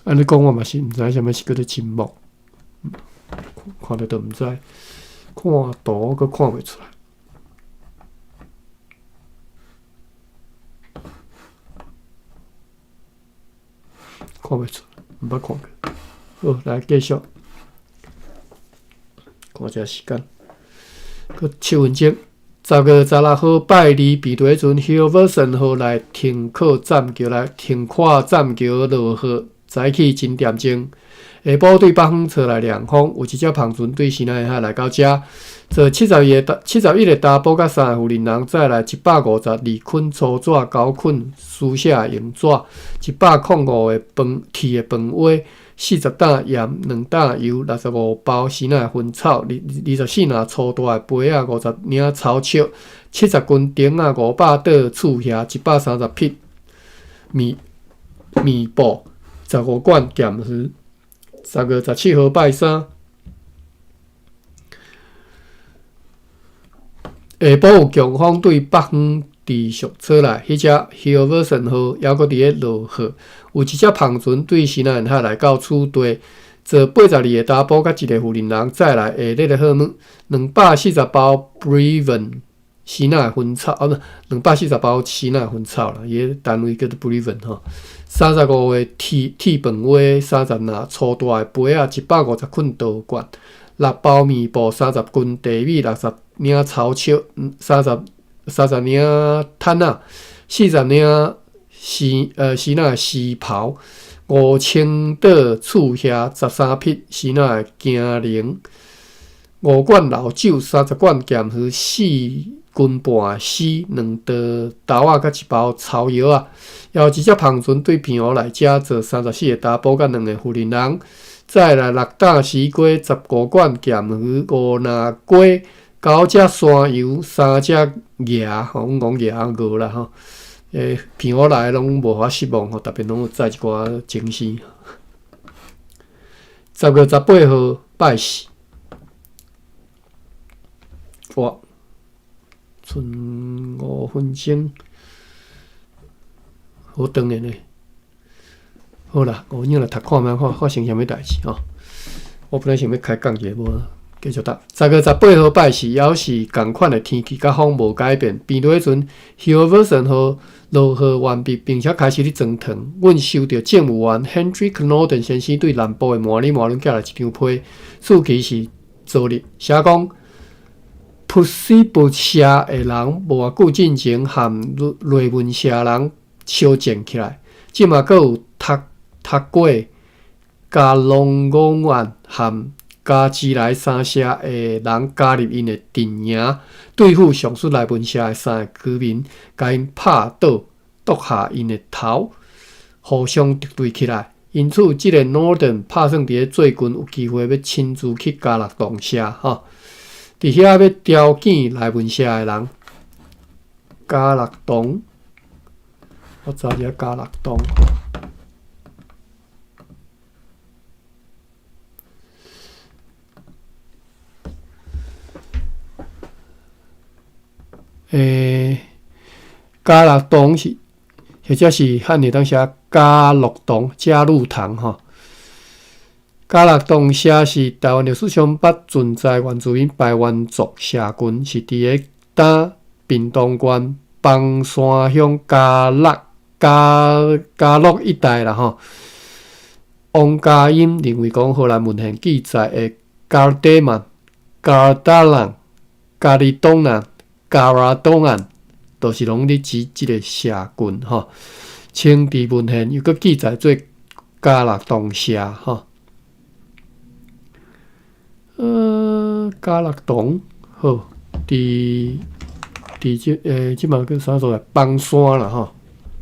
S1: 按呢講我嘛是毋知啥物是叫做真木，看著都毋知，看圖閣看袂出來。看袂出，毋捌看過。好，來繼續，看一下時間，閣7分鐘。10月16號拜二，平地陣 Hilversum 號來停靠棧橋來停靠棧橋落雨，早起真點鐘。下晡對北方吹來涼風，有一隻帆船對西南海來到遮，坐72個71個查埔佮三个婦人人，載來152捆粗紙、9捆書寫用紙，105個飯鐵的飯鍋，40擔鹽、2擔油、65包時仔薰草、24籃粗大的杯仔、50領草石、70斤釘仔、500桌厝瓦、130匹棉布、15罐鹹魚。10月17號拜三，下晡有強風對北方持續吹來，彼隻 Hilversum 號猶閣佇咧落雨。有一隻帆船對西南海來到此地，坐82個查埔佮一個婦人人載來下熱的荷物，240包 Brevin 時仔薰草，啊，毋，240包時仔薰草啦，伊个單位叫做 Brevin 吼。35個鐵鐵飯鍋，30籃粗大的杯仔，150捆陶罐，6包棉布，30斤茶米，60領草石，30領毯仔，40領時仔絲袍，5000桌厝瓦，13匹時仔的行鈴，5罐老酒，30罐鹹魚，4斤半絲，2袋豆仔，佮一包草藥仔。猶有一隻帆船對平湖來遮坐34個查埔佮兩個婦人人，載來6擔絲瓜，15罐鹹魚，5籃雞，9隻山羊，3隻鵝吼，阮講鵝鵝啦吼。平湖來攏無法失望吼，特別攏有載一寡精神。10月18號拜四，哇，賰5分鐘，好長的呢。好啦，我影來讀看覓看發生啥物代誌吼。我本來想欲開講一下，無繼續讀。10月18號拜四，猶是仝款的天氣佮風無改變。平地彼陣，Hilversum 號落雨完畢，並且開始咧裝糖。阮收著政務員 Hendrik Norden 先生對南部的麻里麻倫寄來一張批，書期是昨日，寫講普西布社的人無偌久進前和雷文社人相戰起來，這馬閣有讀讀過加龍公園和加茲萊三社的人加入𪜶的陣營，對付上述內文社的三个居民，共𪜶拍倒，剁下𪜶的頭，互相敵對起來。因此，這个 Norden 拍算佇咧最近有機會欲親自去加樂洞社，吼，佇遐欲調遣內文社的人。加樂洞，我查一下加樂洞。加樂洞是，或者是漢語當寫加樂洞、加祿堂吼。加樂洞社是台灣歷史上捌存在原住民排灣族社群，是佇咧今屏東縣枋山鄉加樂加加樂一帶啦吼。王家音認為講，荷蘭文獻記載的加爾德曼、加爾達蘭、加利東南、加拉東岸，都是攏咧指這个社群吼。清佇文獻又閣記載做加樂洞社吼。加樂洞好，佇這這馬叫啥所在？枋山啦吼，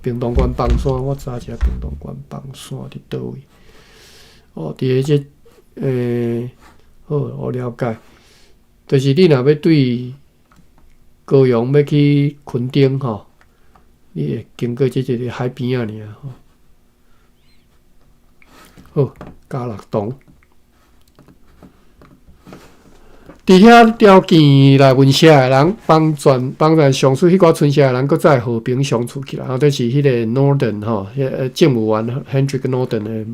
S1: 屏東縣枋山，我查一下屏東縣枋山佇佗位？哦，佇個這好，我了解，就是你若欲對高雄欲去墾丁吼，你會經過這一个海邊仔爾吼。好，加樂洞。佇遐條件來阮社的人幫助上述彼寡村社的人，閣再和平相處起來。吼，這是彼個 Norden 吼，彼个政務員 Hendrik Norden 的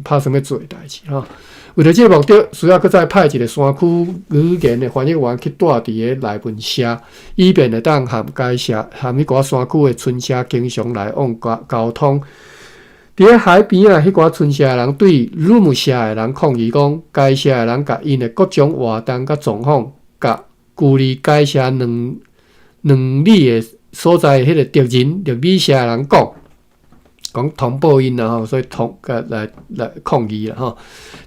S1: 拍算欲做的代誌吼。為著這个目的，需要閣再派一个山區語言的翻譯員去蹛佇个內文社，以便會當和該社和彼寡山區的村社經常來往交溝通。佇咧海邊仔彼寡村社的人對魯姆社的人抗議講，該社的人共𪜶的各種活動佮狀況，共距離該社2里的所在彼个敵人綠里社的人講，講通報𪜶啦吼，所以通共來抗議啦吼。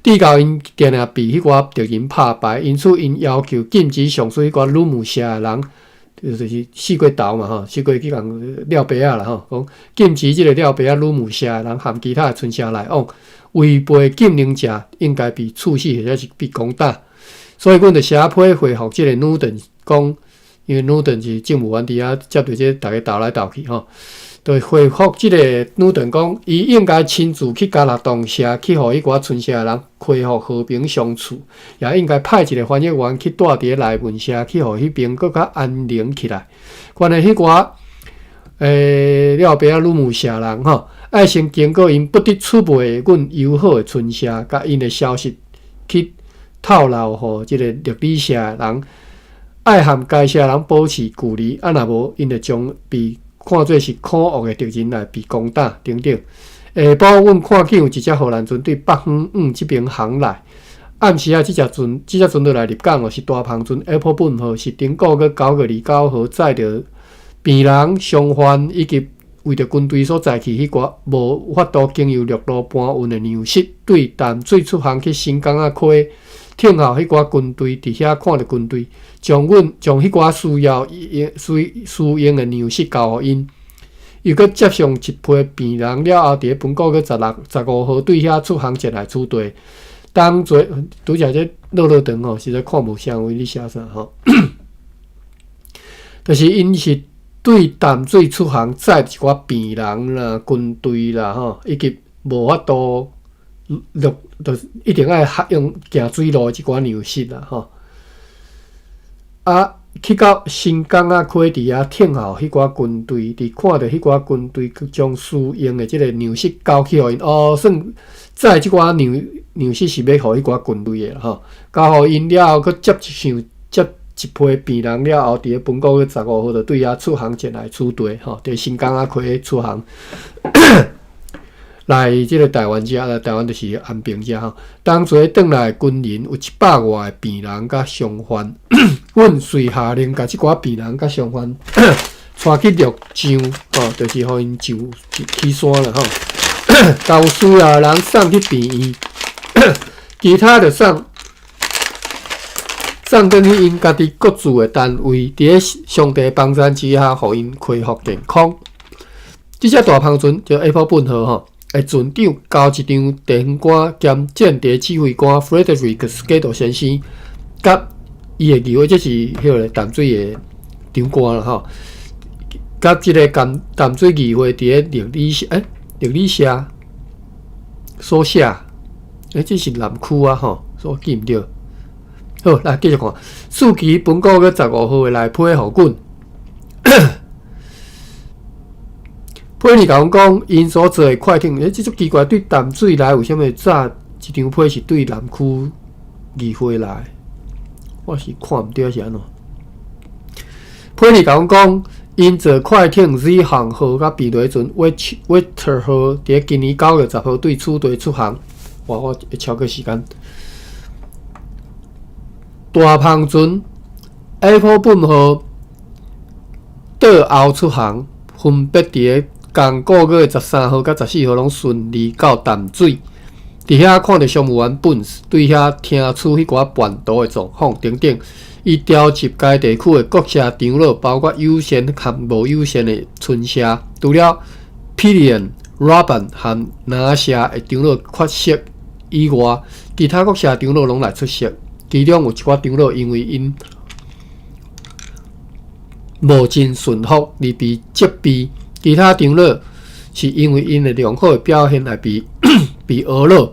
S1: 直到𪜶定定被彼寡敵人拍敗，因此𪜶要求禁止上述彼寡魯姆社的人。就是四過頭嘛吼，四過去共撂白仔啦吼，講禁止這个撂白仔魯姆社的人和其他的村社來往，違背禁令者應該被處死或者是被攻打。所以阮就寫批回覆這个努頓講，因為努頓是政務員佇遐接著這逐家鬥來鬥去吼，就回覆這个努頓講，伊應該親自去加樂洞社去予彼寡村社的人恢復和平相處，也應該派一个翻譯員去蹛佇個內文社去予彼邊閣較安寧起來。關於彼寡了白仔魯姆社人吼，愛先經過𪜶不得出賣阮友好的村社，共𪜶的消息去透露予這个綠里社的人，愛和該社人保持距離，啊若無𪜶就將被看做是可惡的敵人來被攻打等等。下晡，阮看見有一隻荷蘭船對北方向這邊航來。暗時仔，這隻船落來入港哦，是大帆船 Appelboom 號，是頂個月9月29號載著病人、傷患以及為著軍隊所載去彼寡無法度經由陸路搬運的糧食，對淡水出航去新港仔溪，聽候彼寡軍隊佇遐看著軍隊，將阮將彼寡需要需需用的糧食交予𪜶。又閣接上一批病人了後，佇咧本個月16、15號對遐出航前來此地。當做拄才這落落長吼，實在看無啥位咧寫啥吼。就是𪜶是對淡水出航載一寡病人啦、軍隊啦吼，以及無法度陸，就是一定愛用行水路的這寡糧食啦吼。啊，去到新港仔溪佇遐聽候彼寡軍隊，佇看著彼寡軍隊將需用的這个糧食交去予𪜶，哦，算載這寡糧食是欲予彼寡軍隊的吼，交予𪜶了後，閣接上接一批病人了後，佇咧本個月十五號就對遐出航前來此地吼，佇新港仔溪出航。來這个台灣遮，來台灣就是安平遮吼。當初轉來軍人有100外个病人佮傷患，阮遂下令共這寡病人佮傷患帶去陸上，吼，就是予𪜶上去山啦吼。共有需要的人送去病院，其他就送轉去𪜶家己各自的單位，佇咧上帝幫贊之下，予𪜶恢復健康。這隻大帆船叫 Appelboom 號吼。的船長交一張地方官兼戰地指揮官 Frederick Skiddo 先生，佮伊的議會，這是彼个淡水的長官啦吼，佮這个淡水議會佇咧綠里社，綠里社所寫，這是南區啊吼，所以記毋著。好，來繼續看，四期本個月十五號的來批予阮。批裡共阮講，𪜶所做的快艇，這足奇怪，對淡水來為啥物早一張批是對南區議會來？我是看毋著是按怎？批裡共阮講，𪜶坐快艇 Zeehaen 號佮避雷船 Wetter 號，佇咧今年9月10號對此地出航。哇，我會超過時間。大帆船 Appelboom 號倒後出航，分別佇咧仝个月13號佮14號攏順利到淡水。佇遐看著商務員本對遐聽取彼寡叛徒的狀況等等。伊調集該地區的各社長老，包括有仙和無有仙的村社。除了 Pilion、Robin 和拿社的長老缺席以外，其他各社長老攏來出席。其中有一寡長老因為𪜶無真順服而被責備，其他長老是因為𪜶的良好的表現來被呵咾。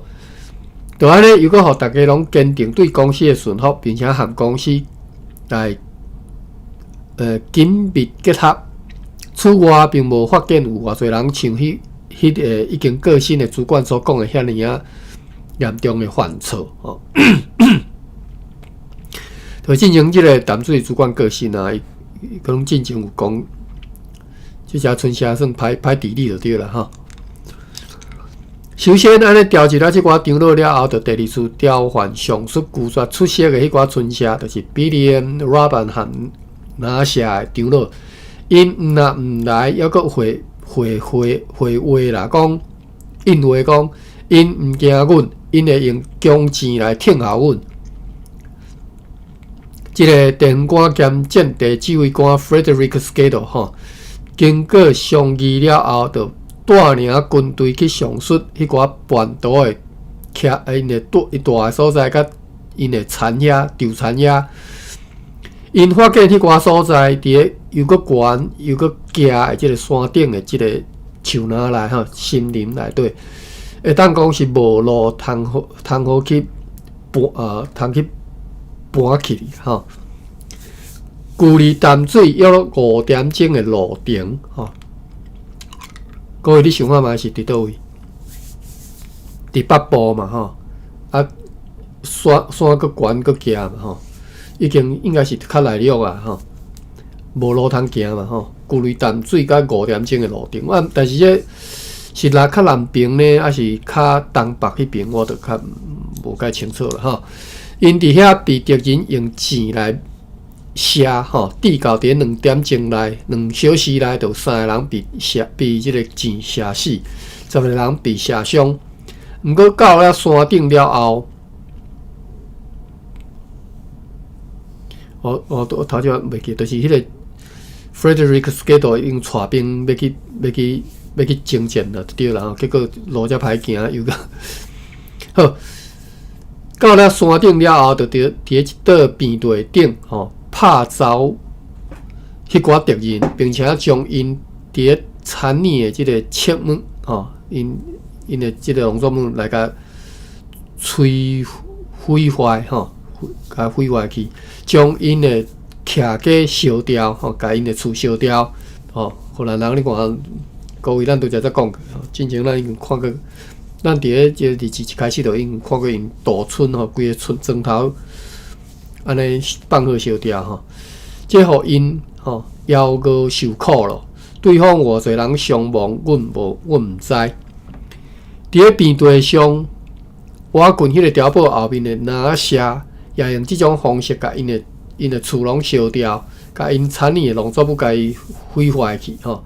S1: 就按呢，又閣予逐家攏堅定對公司的順服，並且和公司來緊密結合。此外，並無發現有偌濟人像彼個已經過身的主管所講的遐爾仔嚴重的犯錯。吼，就進前這個淡水主管過身啊，伊可能進前有講，這隻村社算歹歹治理就對啦吼。首先，按呢調集了這寡長老了後，就第二次調換上述拒絕出席的彼寡村社，就是比利、Robin 和拿社的長老，𪜶毋若毋來，猶閣回回回回話啦，講應話講，𪜶毋驚阮，𪜶會用弓箭來聽候阮。這个地方官兼戰地指揮官 Frederick Skiddo 吼，經過商議了後，就帶領軍隊去上述彼寡叛徒的徛𪜶的住伊住的所在，佮𪜶的田遐、稻田遐，𪜶發現彼寡所在佇咧又閣懸又閣徛的這个山頂的這个樹林內吼，森林內底，會當講是無路通好通好去搬通去搬去吼。距離淡水約5點鐘的路程吼。各位，你想看覓是佇佗位？佇北部嘛吼，啊山山閣懸閣徛嘛吼，已經應該是較內陸啊吼，無路通行嘛吼。距離淡水佮5點鐘的路程，啊，但是這是來較南邊呢，抑是較東北彼邊，我就較無介清楚啦吼。𪜶佇遐被敵人用箭來射吼，至到佇2點鐘內，2小時內，就有三个人被射，被這个箭射死，10個人被射傷。毋過到了山頂了後，我頭先袂記，就是彼个 Frederick Skiddo 𪜶帶兵欲去欲去欲去征戰啦，對啦，結果路遮歹行，又閣好。到了山頂了後，就佇佇一道平地頂吼，拍走彼寡敵人，並且將𪜶佇咧田裡的這个粟物吼，𪜶𪜶的這个農作物來共摧毀壞吼，共毀壞去，將𪜶的徛家燒掉吼，共𪜶的厝燒掉吼。荷蘭人你看，各位咱拄才才講過，進前咱已經看過，咱佇咧這個日誌一開始就已經看過𪜶大村吼，規個村莊頭按呢放火燒掉吼，這予𪜶吼枵餓受苦咯。對方偌濟人傷亡，阮無阮毋知。佇咧平地上，我軍彼个碉堡後面的拿社也用這種方式，共𪜶的𪜶的厝攏燒掉，共𪜶田裡的農作物共伊毀壞去吼。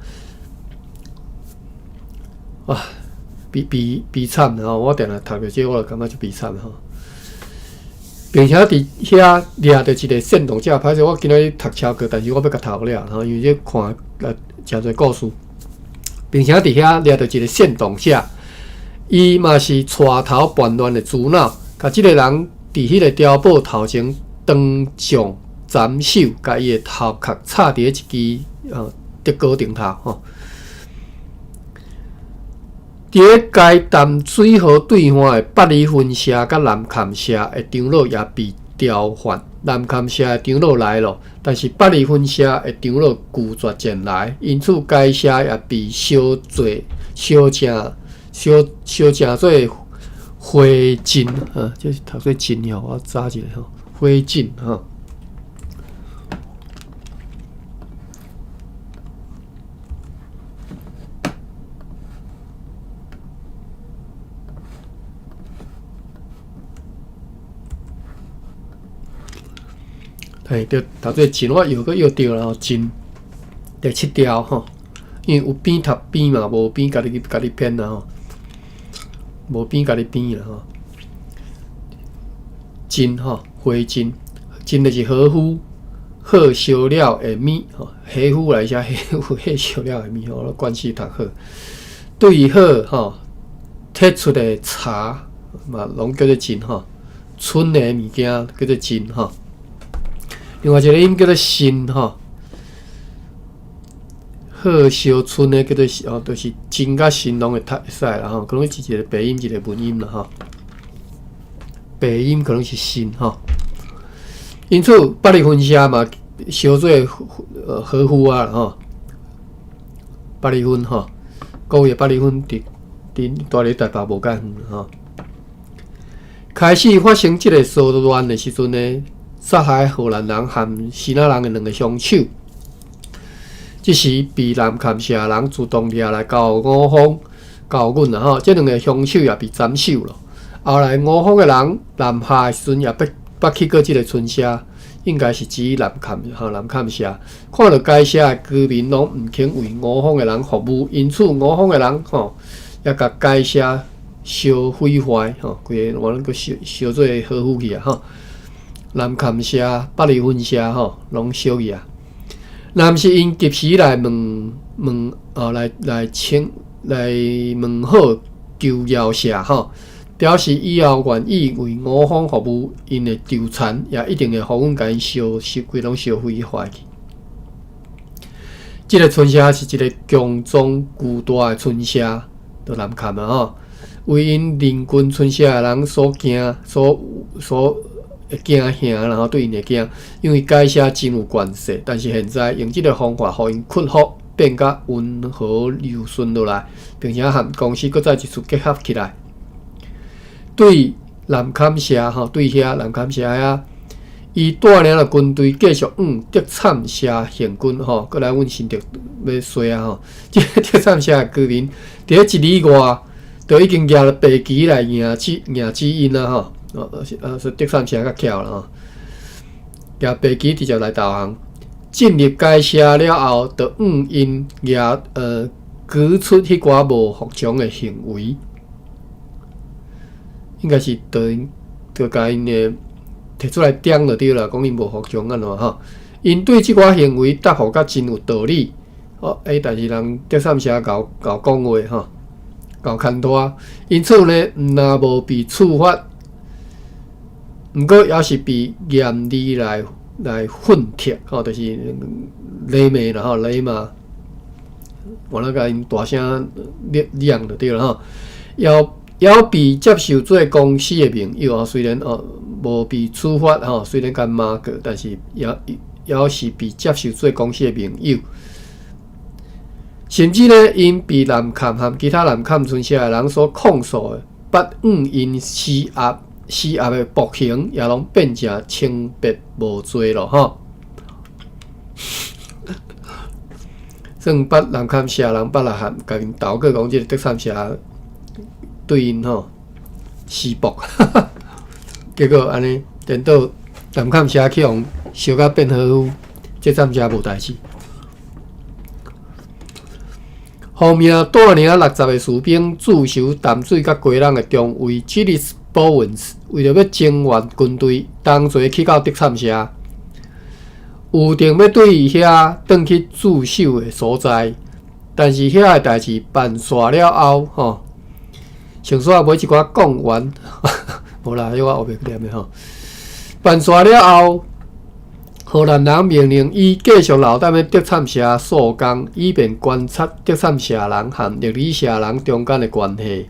S1: 哇，悲悲悲慘吼！我定定讀著這個，我就感覺足悲慘吼。並且佇遐掠著一个煽動者，歹勢我今仔日讀超過，但是我欲共讀了吼，因為這看誠濟故事。並且佇遐掠著一个煽動者，伊嘛是帶頭叛亂的主腦，共這个人佇彼個碉堡頭前當眾斬首，共伊的頭殼插佇咧一支竹篙頂頭吼。佇咧該淡水河對岸的八里分社佮南崁社的長老也被調換。南崁社的長老來了，但是八里分社的長老拒絕前來，因此該社也被燒做燒成燒燒成做灰燼。這是讀做燼吼，我查一下吼，灰燼吼。嘿，對，讀做燼，我又閣又著啦，燼第七條吼，因為有邊讀邊嘛，無邊家己家己編啦吼，無邊家己編啦吼。燼吼，火燼，燼就是禾夫，火燒了會物吼，火夫來寫火夫，火燒了會物吼，關係讀好。對火吼，提出的柴嘛，攏叫做燼吼，蠢的物件叫做燼吼。另外一個音叫做薪吼，火燒春的叫做哦，就是燼佮薪攏會讀會使啦吼，可能是一個白音一個文音啦吼。白音可能是薪吼。因此，伯利分社嘛，燒做禾夫啊吼。伯利分吼，各位伯利分佇佇蹛佇台北無介遠吼。開始發生這個騷亂的時陣呢，殺害荷蘭人和支那人的兩个兇手，這時被南崁社人自動掠來交予五方，交予阮啦吼。這兩个兇手也被斬首了。後來五方的人南下的時陣，也捌捌去過這个村社，應該是指南崁吼南崁社。看著該社的居民攏毋肯為五方的人服務，因此五方的人吼也共該社燒毀壞吼，規个我攏閣燒燒做禾夫去啊吼。南崁社、八里分社吼，攏燒去啊。若毋是𪜶及時來問問哦，來來請來問好求饒赦吼，表示以後願意為五方服務，𪜶的裘田也一定會予阮共𪜶燒燒規攏燒毀壞去。這个村社是一个強壯巨大的村社，就南崁啊吼，為𪜶鄰近村社的人所驚，所所會驚嚇，然後對𪜶會驚，因為該社真有權勢。但是現在用這个方法，予𪜶屈服，變甲溫和柔順落來，並且和公司閣再一次結合起來。對南崁社吼，對遐南崁社遐，伊帶領了軍隊繼續往德慘社行軍吼，閣來阮新竹欲衰啊吼。這个德慘社的居民，佇咧一里外，就已經舉了白旗來迎接迎接𪜶啊吼。哦，啊，說德慘社較巧啦吼，舉白旗直接來投降。進入該社了後，就向𪜶舉舉出彼寡無服從的行為，應該是就就共𪜶的提出來點就對啦，講𪜶無服從按怎吼。𪜶對這寡行為答覆甲真有道理，哦，欸，但是人德慘社𠢕𠢕講話吼，𠢕牽拖，因此呢，毋若無被處罰，毋過猶是被嚴厲來來訓斥，吼，就是禮罵啦吼，禮罵，完了共𪜶大聲嚷就對了吼。猶猶被接受做公司的盟友，雖然哦無被處罰吼，雖然共罵過，但是猶猶是被接受做公司的盟友。甚至呢，𪜶被南崁和其他南崁村社的人所控訴的，捌向𪜶施壓施壓的暴行，也攏變成清白無罪咯吼。算捌南崁社人捌來和共𪜶投過講，這个德慘社對𪜶吼施暴，結果按呢，顛倒南崁社去予燒甲變禾夫，這慘社無代誌。奉命帶領60个士兵駐守淡水佮基隆的中尉吉里斯·波文斯，為著欲增援軍隊，同齊去到德慘社，預定欲對遐轉去駐守的所在。但是遐个代誌辦煞了後，吼，先煞買一寡貢丸，無啦，彼我烏白念的吼。辦煞了後，荷蘭人命令伊繼續留踮咧德慘社數工，以便觀察德慘社人和力里社人中間的關係，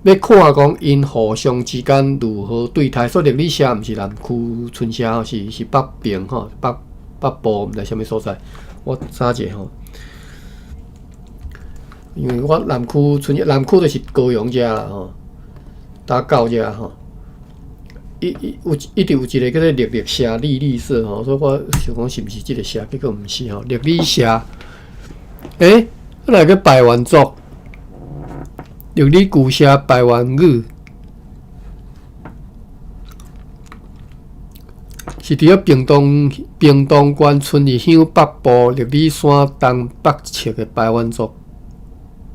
S1: 欲看講𪜶互相之間如何對待。所以力里社毋是南區村社吼，是是北邊吼，北北部毋知啥物所在。我查者吼，因為我南區村南區就是高雄遮啦吼，打到遮吼。伊伊有一直有一个叫做力力社、力力社吼，所以我想講是毋是這个社，結果毋是吼。力里社，欸，來個排灣族，力里舊社排灣語，是佇咧屏東縣春日鄉北部力里山東北側的排灣族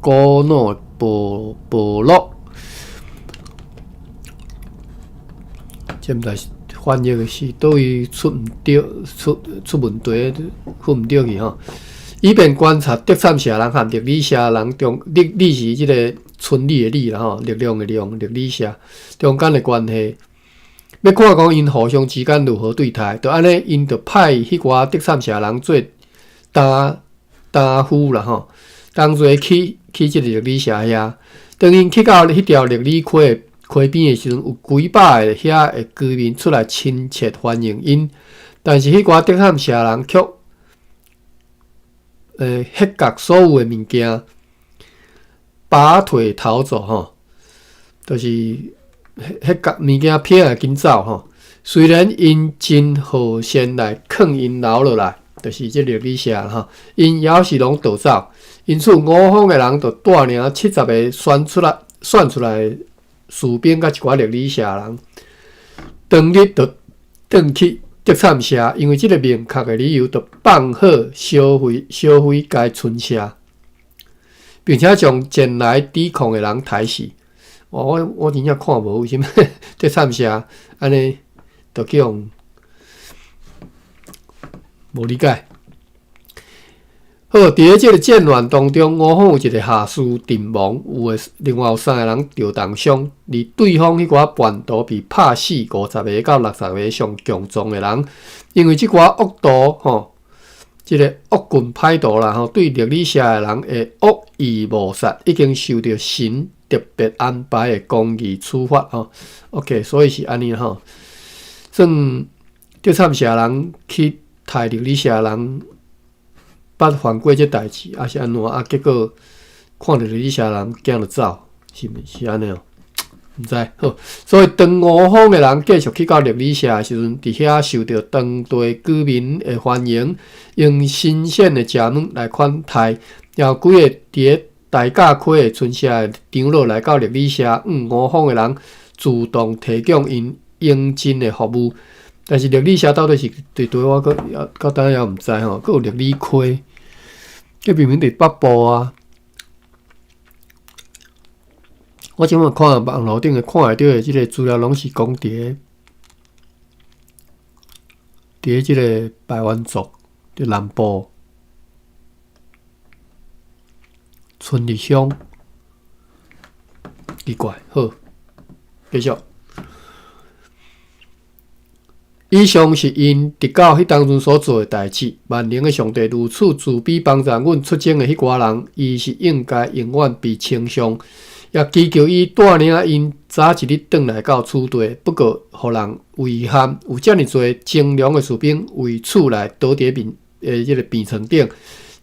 S1: 古老部落。這毋知是翻譯的是佗位出毋著出問題，出毋著去吼。以便觀察德參社人和力里社人中，力里是這个村里的里啦吼，力量的量，力里社中間的關係。欲看講𪜶互相之間如何對待，就按呢，𪜶就派彼寡德參社人做擔擔夫啦吼，同齊去這个力里社遐。當𪜶去到彼條力里溪溪邊的時陣，有幾百个遐的居民出來親切歡迎𪜶，但是彼寡德參社人卻彼角所有的物件，拔腿逃走吼，就是彼角物件撇來緊走吼。雖然𪜶真和善來勸𪜶留落來，就是這力里社吼，𪜶猶是攏逃走。因此，吳方的人就帶領70个選出來士兵佮一寡力里社人，當日就轉去德參社，因為這个明確的理由，就放火燒毀該村社，並且將前來抵抗的人刣死。我真正看無為啥物德參社按呢，就去予無理解。好，佇咧這个戰亂當中，吳方有一个下士陣亡，有的另外有三个人著重傷，而對方彼寡叛徒被拍死50个到60个上強壯的人，因為這寡惡徒吼，這个惡棍歹徒啦吼，對力里社的人的惡意謀殺，已經受著神特別安排的公義處罰吼。OK，所以是按呢吼，算德參社人去刣力里社人。捌犯過這代誌，抑是按怎啊？結果看著力里社人驚著走，是毋是按呢哦？毋知好，所以當吳方的人繼續去到力里社的時陣，佇遐受著當地居民的歡迎，用新鮮的食物來款待，也有幾个佇咧大甲溪的村社的長老來到力里社，吳方的人主動提供𪜶應盡的服務。但是力里社到底是佇佗我閣到今也毋知吼，閣有力里溪，這明明佇北部啊。我這擺看網路頂的看會著的這个資料，攏是講佇咧這个排灣族佇南部春日鄉，奇怪，好，繼續。以上是𪜶直到彼當陣所做的代誌。萬能的上帝如此慈悲幫助阮出征的彼寡人，伊是應該永遠被稱頌。也祈求伊帶領𪜶早一日轉來到此地。不過，予人遺憾，有遮爾濟精良的士兵為此來倒佇面的這个病床頂，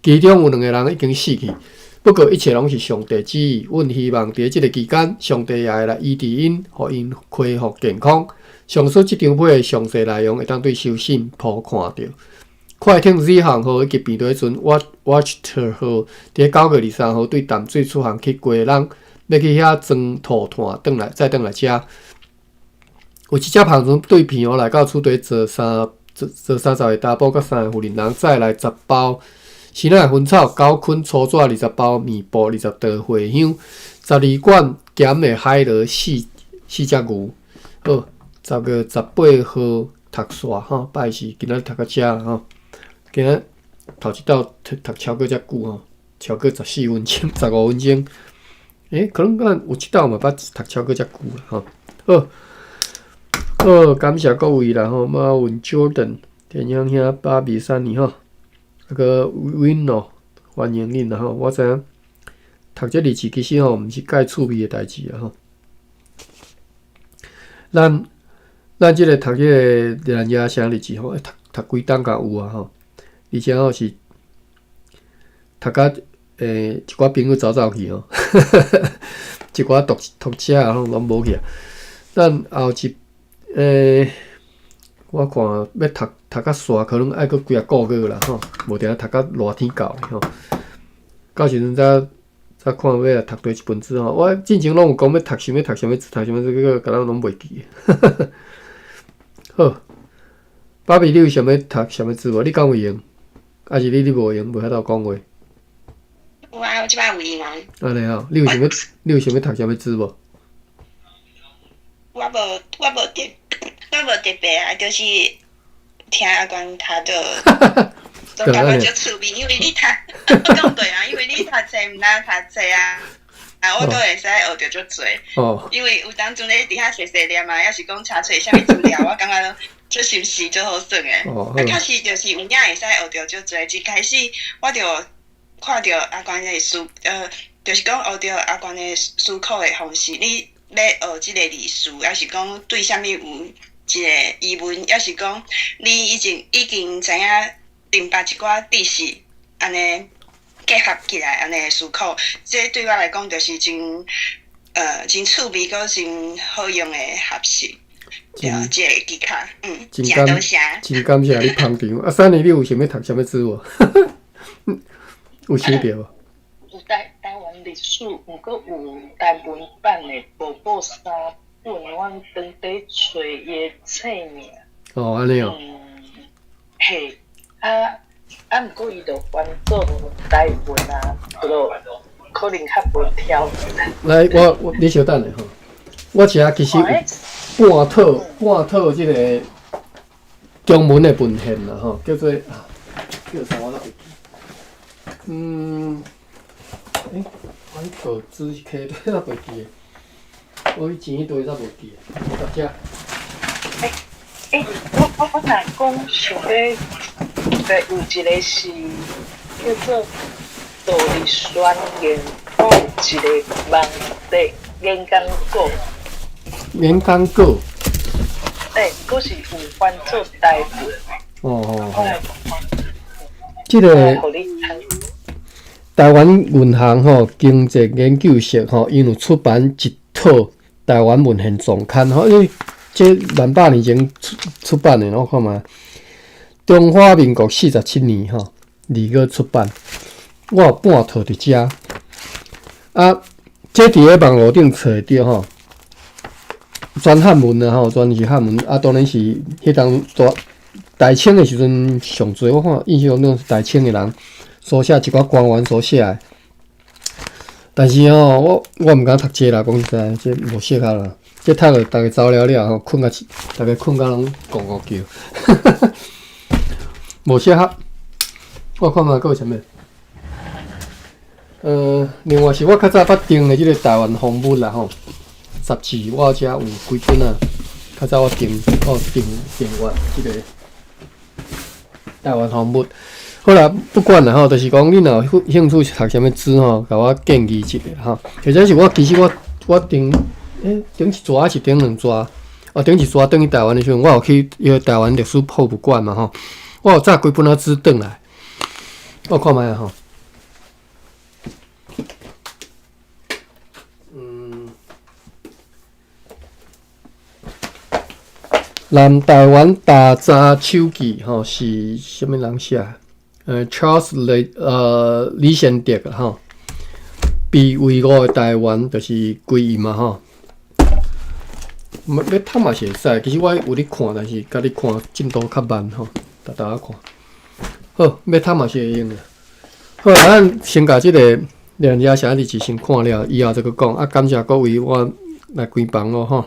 S1: 其中有兩个人已經死去。不過，一切攏是上帝旨意。阮希望佇這个期間，上帝也會來醫治𪜶，予𪜶恢復健康。上述這張批的詳細內容會當對收信簿看著。快艇 Z 航號以及病毒船 Watcher 號，佇9月23號對淡水出航去基隆，欲去遐裝塗炭，轉來再轉來遮。有一隻帆船對澎湖來到此地做30个查埔佮三个婦人，載來10包蓖仔薰草、九捆粗紙、20包麵布、20袋茴香、12罐鹹的海螺、四隻牛。好。10月18號讀煞吼，拜四今仔讀到遮吼。今仔頭一道讀超過遮久吼，超過14分鐘、15分鐘。可能敢有一道嘛捌讀超過遮久啦吼。好，好，感謝各位啦吼。馬文 Jordan、田香兄、芭比、珊妮吼，啊閣 Win 歡迎恁啦吼。我知影讀這日誌其實吼，毋是蓋趣味的代誌啊吼。咱這个讀這个熱蘭遮城日誌吼，讀讀幾冬敢有啊吼，而且吼是讀甲一寡朋友走走去吼，一寡讀者攏無去啊。咱後一我看欲讀讀較煞，可能愛閣幾仔個月啦吼，無定讀甲熱天到吼。到時陣才看欲來讀佗一本書吼。我進前攏有講欲讀啥物讀啥物讀啥物，結果敢若攏袂記。好。芭比，你有想欲讀啥物書無？你敢有閒？抑是你無閒，無法度講話？
S3: 有啊，我這擺有閒啊。
S1: 按呢吼，你有想欲讀啥物書無？
S3: 我無特別啊，就是聽阿關讀就，就感覺足趣味，因為你讀，我講對啊，因為你讀冊毋但讀冊啊，啊，我都會使學著足濟。因為有當陣咧佇遐細細念啊，抑是講查揣啥物資料，我感覺足心思足好耍的。啊，確實就是有影會使學著足濟。一開始我就看著阿關的思，就是講學著阿關的思考的方式，你欲學這個歷史，抑是講對啥物有一個疑問，抑是講你已經知影明白一寡知識，按呢結合起來，按呢思考，這對我來講就是真趣味，閣真好用的學習。對，這個技巧，真多謝。
S1: 真感謝你捧場。啊，珊妮，你有想欲讀啥物書無？有想著無？
S2: 有台灣歷史，毋過有台文版的，無報三本，阮當底揣伊的冊名。
S1: 哦，按呢哦。
S2: 嘿，啊啊，毋過伊就翻做台文啊，就可能較無挑戰。
S1: 來，我你稍等下吼，我遮其實有半套這個中文的文獻啦吼，叫做啊，叫啥我都袂記。欸，我彼套紙摕佗我袂記，我彼錢佗煞無記。我佇遮。
S2: 欸欸，我若講想欲，對，有一個是叫做獨立宣言，我有一個網頁演講稿。
S1: 演講稿。
S2: 欸，閣是有翻做台文。
S1: 哦哦哦。這個台灣銀行吼經濟研究室吼，𪜶有出版一套台灣文獻叢刊吼，因為這萬百年前出版的，我看覓。中華民國47年吼，2月出版，我有半套佇遮。啊，這佇咧網路頂揣會著吼，全漢文啊吼，全是漢文啊，當然是彼當大清的時陣上濟，我看印象中是大清的人所寫，一寡官員所寫的。但是吼，我毋敢讀這啦，講實在，這無適合啦。這讀落逐家走了了吼，睏甲逐家睏甲攏咕咕叫，無適合。我看覓閣有啥物？另外是我較早捌訂的這個台灣風物啦吼，雜誌我遮有幾本啊。較早我有訂閱這個台灣風物。好啦，不管啦吼，就是講你若有興趣讀啥物書吼，共我建議一下吼。或者是我其實我頂頂一逝抑是頂兩逝？哦，頂一逝轉去台灣的時陣，我有去彼個台灣歷史博物館嘛吼，我有紮幾本仔書轉來，我看覓啊吼。南台灣大閘手記吼是啥物人寫？Charles 李賢德吼，被遺誤的台灣就是歸伊嘛吼。欲讀嘛是會使，其實我有咧看，但是家己看進度較慢吼，沓沓仔看。好，欲讀嘛是會用的。好，咱先共這個連夜寫日誌先看了，以後再閣講。啊，感謝各位，我來關房囉吼。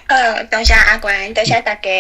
S3: 好，多謝阿關，多謝大家。